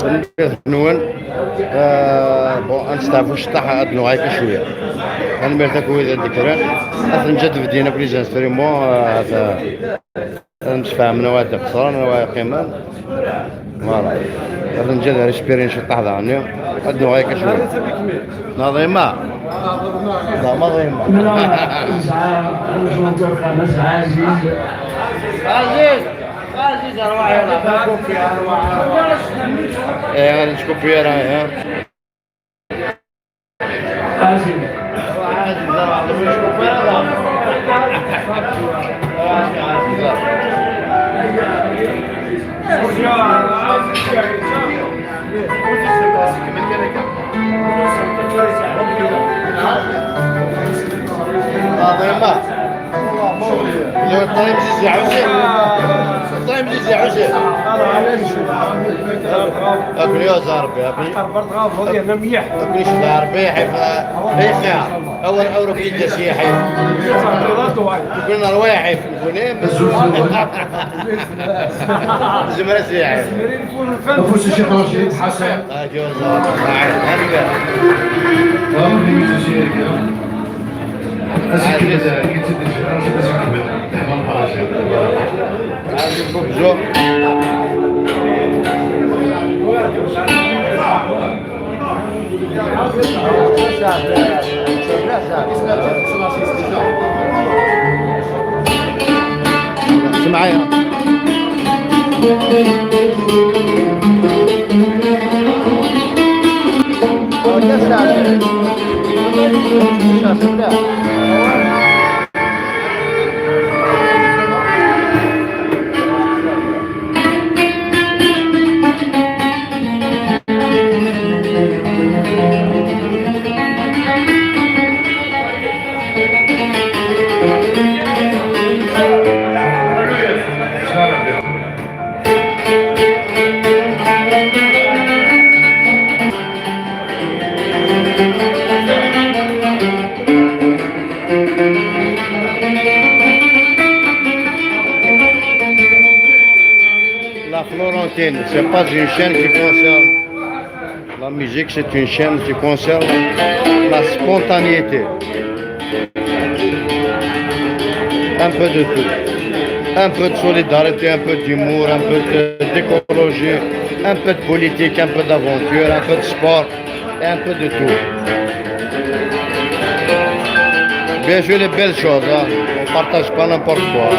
Tanemmirt-nwen. Ah, bon, ad nesteɛfu cṭaḥ, ad nuɣal akka cwiya. Tanemmirt akk wid i d-ikkren. Ad ten-ǧǧ ad bdin akk les instruments, ah, ad, ad msefhamen wa ad qeṣren, wa ad qqimen. Voilà. Ad nǧed ar ispirin ciṭṭaḥ daɣen. Ad nuɣal akka cwiya. Naḍima. Naḍima. Aziz. Aziz, arwaḥ, yala. Eh, ad nskuppi ara, eh. الطايم زيزي عوزي. الطايم زيزي عوزي. أكل يا زاربي، أكل. أكل إيش زاربي، حيف. إيش يا؟ أول أورو في الدسيحي. يقولنا روايح، حيف. يقول إيه؟ زمرة سياحي. أفوس الشيخ رشيد حسن. آه، جوز. آه، هنبه. أسكت، أسكت، أسكت. اسمع معايا. La Florentine, c'est pas une chaîne qui concerne la musique, c'est une chaîne qui concerne la spontanéité. Un peu de tout. Un peu de solidarité, un peu d'humour, un peu de, d'écologie, un peu de politique, un peu d'aventure, un peu de sport. Et un peu de tout. Bien sûr, les belles choses, hein. On partage pas n'importe quoi.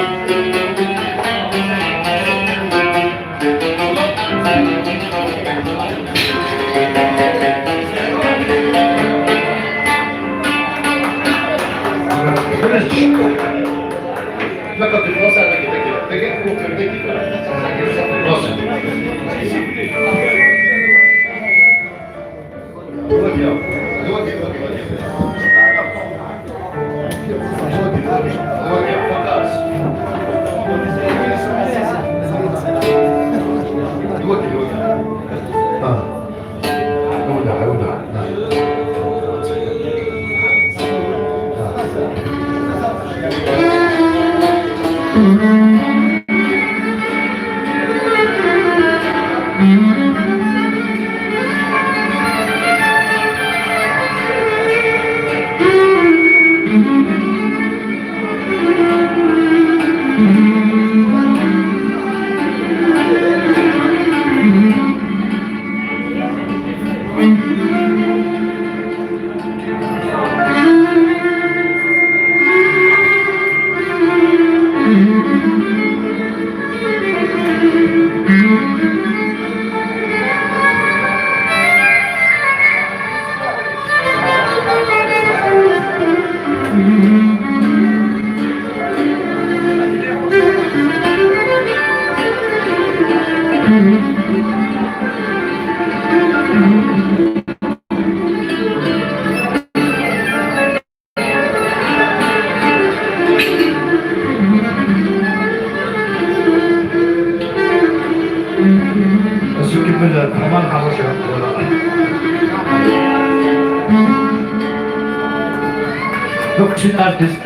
As-ikemmel Ferḥman Ḥaruc. Donc, c'est un artiste.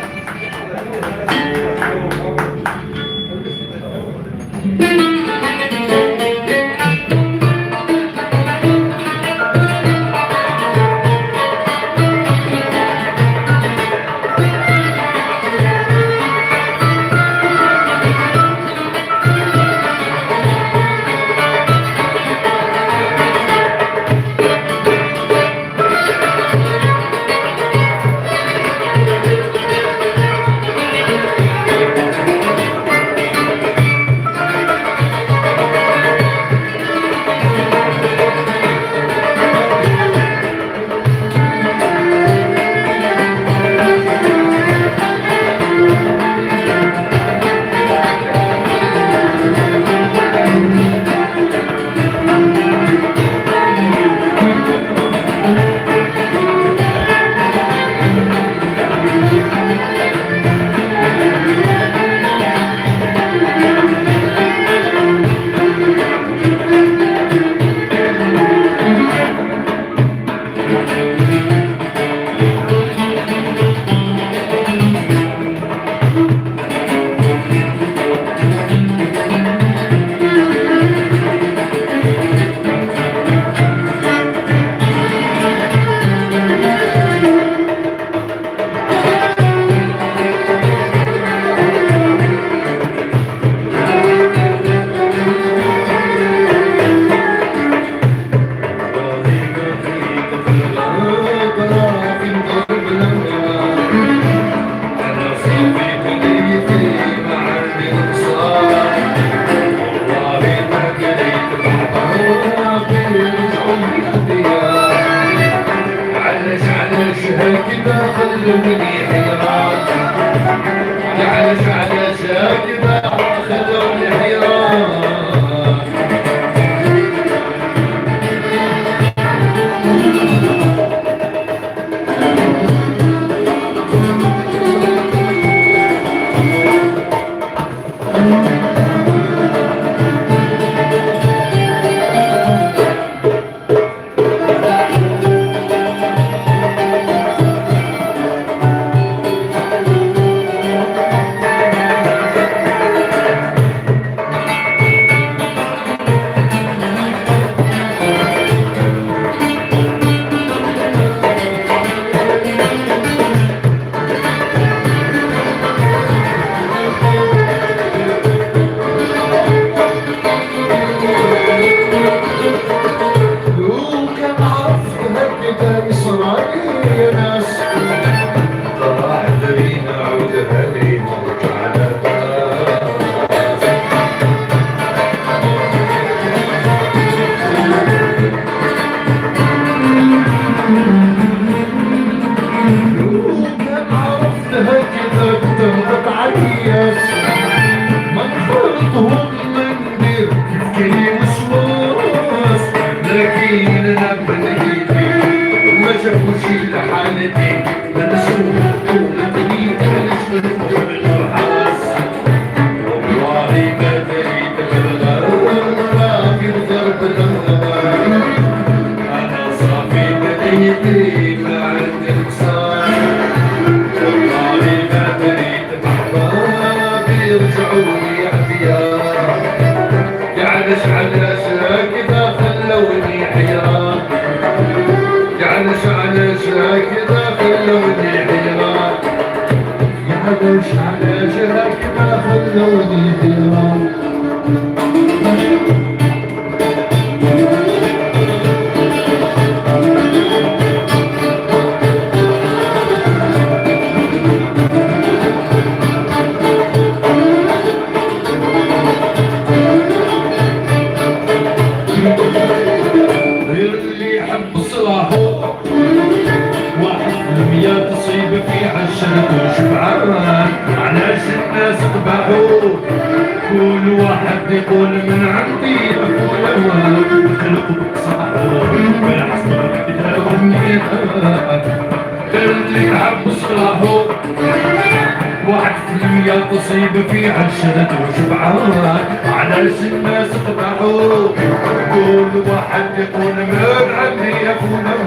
علاش، علاش هكذا خلوني حيران؟ علاش، علاش هكذا خلوني حيران؟ لو كان عرفت هكذا يصرى لي يا ناس، راح درينا عودها لي. يرجعوا لي عميان. يا علاش، علاش هكذا خلوني حيران؟ يا علاش، علاش هكذا خلوني حيران؟ يا علاش، علاش هكذا خلوني حيران؟ غير اللي يحب صلاحو، واحد المية تصيب في عشرة وشبعان. علاش الناس قبحو؟ كل واحد يقول من عندي فلان، خلق بصحو، بالحسب كتاب النيات. اللي يحب صلاحو، واحد في المية تصيب في عشرة وشبعان. علاش الناس قبحو؟ كل واحد يقول من عندي يا فلان،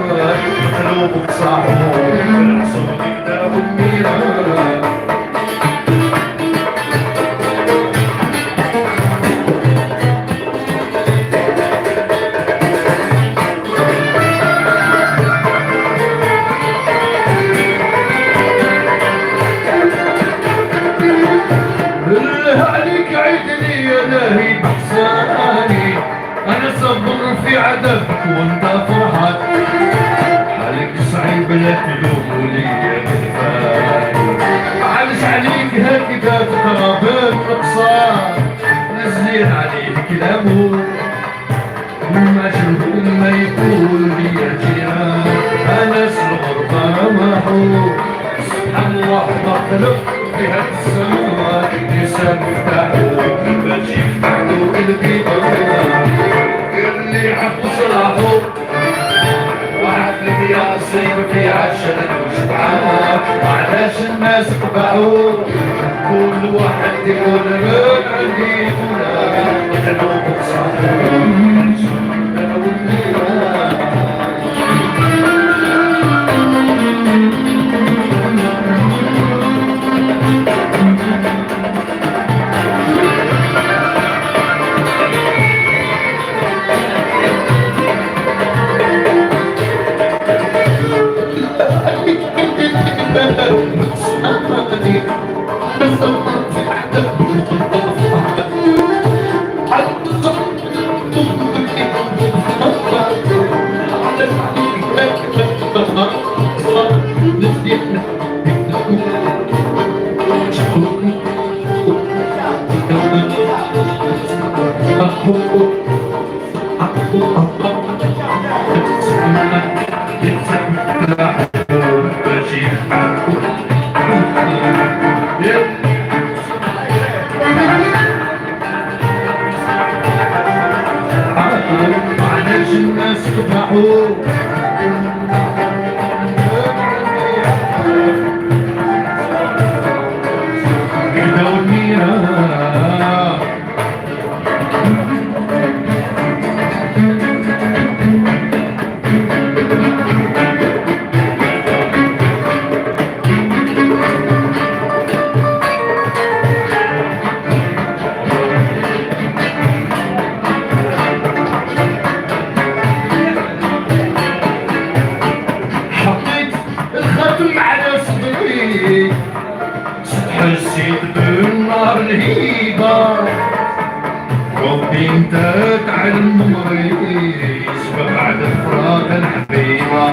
قلوب صاحبو، العصر كتاب النيران. بالله عليك عيدني يا لاهي بحساني، أنا صبر في عذابك وأنت فرحان. حالك صعيب لا تلوموا لي يا غلفان، معلش عليك هكذا تقرب النقصان، نزيد عليه كلامه. ما شنو ما يقول لي يا جيران، أنا صغر فرمحو. سبحان الله ما خلق في هاد السماء إنسان مفتاحو، باش يفتحلو البيبان. قال لي عبد صلاحو، واحد اللي يصيب في عشرة وشبعان، علاش الناس قبحو؟ كل واحد يقول غير عندي فلان، قلوب صافي. علاش الناس تفرحوا؟ حطيت الخاتم على صدري، حسيت بالنار الهيبة. ربي انت تعلم عمري، سبق على فراق الحبيبة.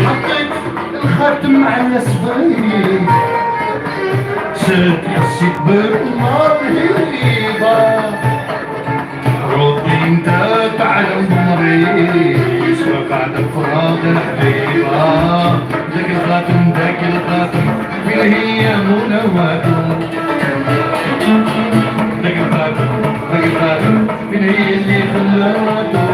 حطيت الخاتم على صدري، سرت حسيت بالنار الهيبة. ربي انت تعلم عمري، سبق على فراق الحبيبة. داك الخاتم، داك الخاتم، فين هي مناواتو؟ داك الخاتم، داك الخاتم، فين هي اللي خلاتو؟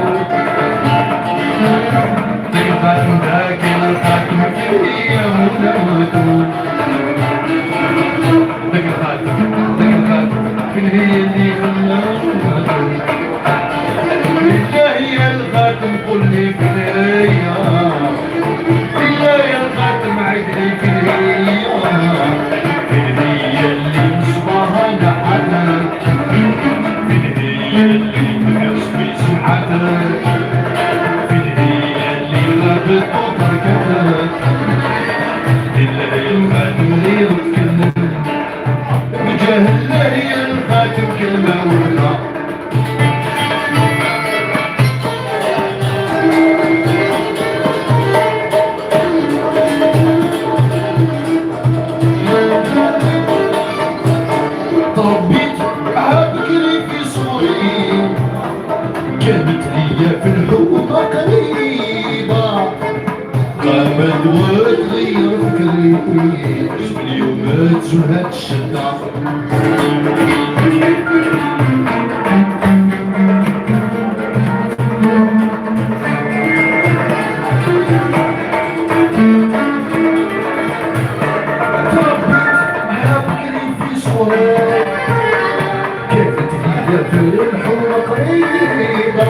داك الخاتم، داك الخاتم، فين هي مناواتو؟ داك الخاتم، داك الخاتم، فين هي اللي خلاتو؟ تربيت مع بكري في صغري، كانت ليا في الحومة قريبة. قامت وتغير فكري، اليوم تزول هاد الشدة. تربيت مع بكري في صغري، كانت ليا في الحومة قريبة.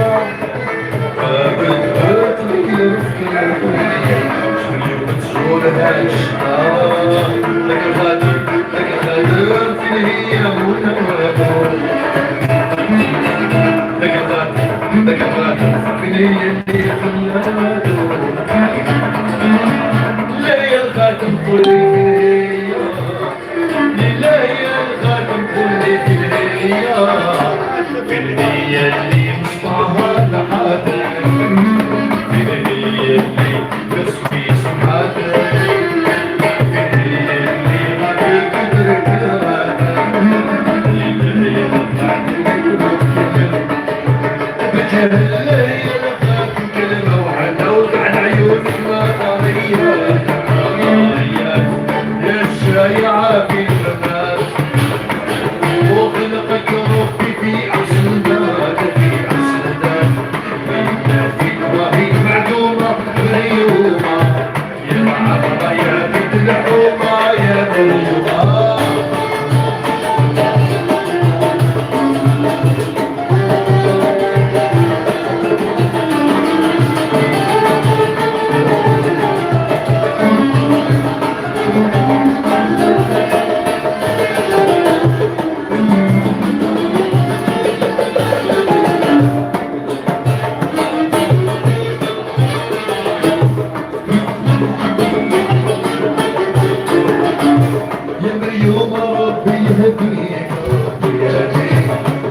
يا مريوم ربي يهديك، ربي يهديك،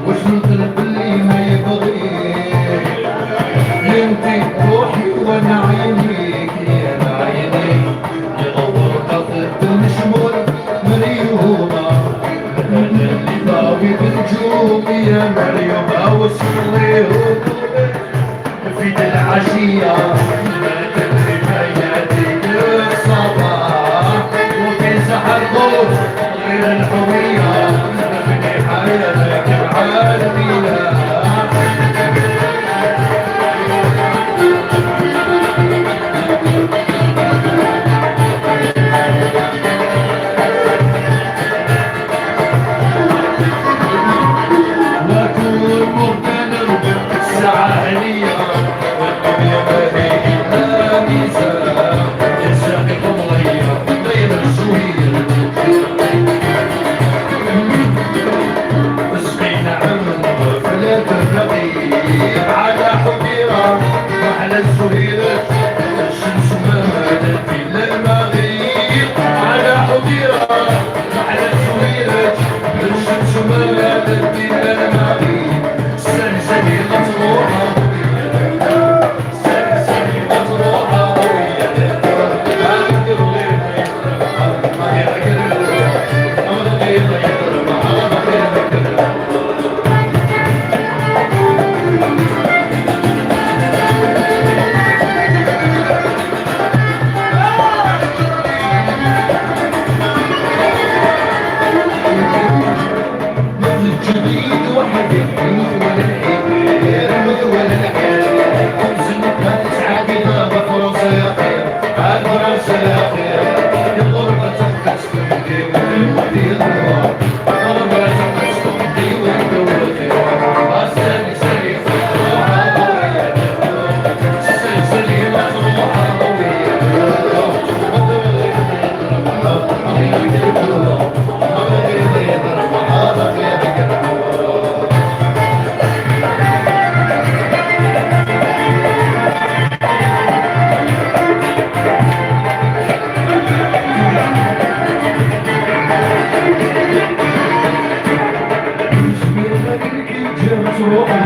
واش نطلب اللي ما يبغيك؟ انتي روحي وانا عينيك، يا عينيك، يغور طفت المشمول مريومة، انا اللي ضاوي بنجوم يا مريومة، وصليهم في العشية، ما تدري ما يأتيك الصباح، وفي سحر قوت غير الحرية، في حياتك مع الإله.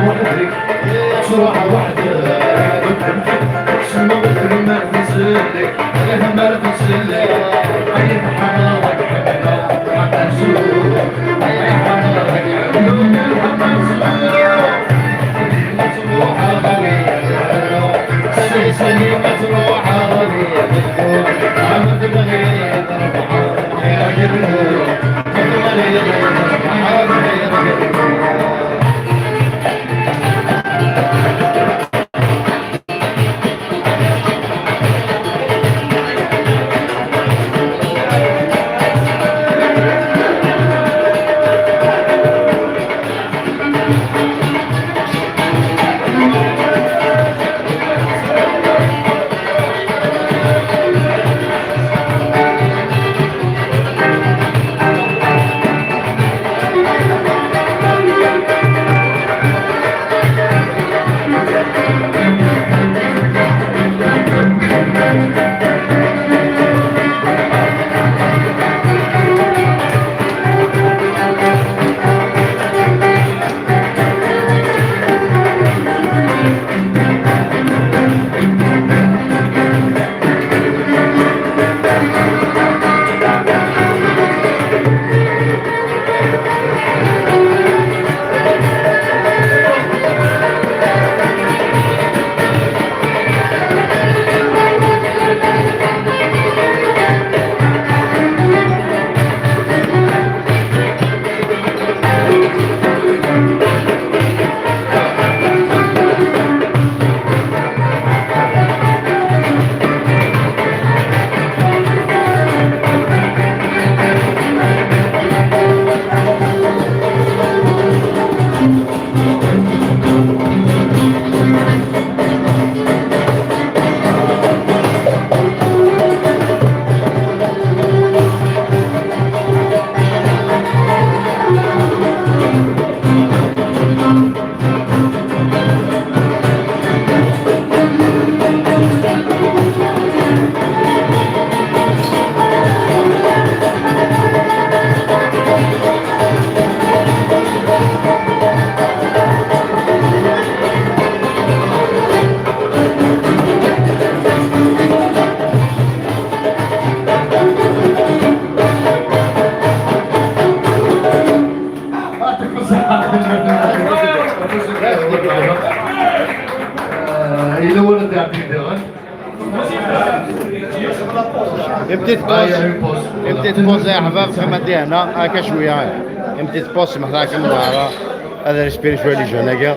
وحدك، تروح وحدك. سما بكري ما تنزلك، عليها ما تنزلك. عين حمارك حملا، حتى نزول. عين حمارك حملا، حتى نزول. تروح غالية، سلسلة ما تروح غالية. عمد الغير، يا جنون. يعطيك الصحة. آه، إلا ولد يعطيك داغن. Une petite pause. Une petite pause يا حباب، كما دي هنا هكا شويه. Une petite pause، محلاكم. هذا ريسبيري شويه لي جون هكا.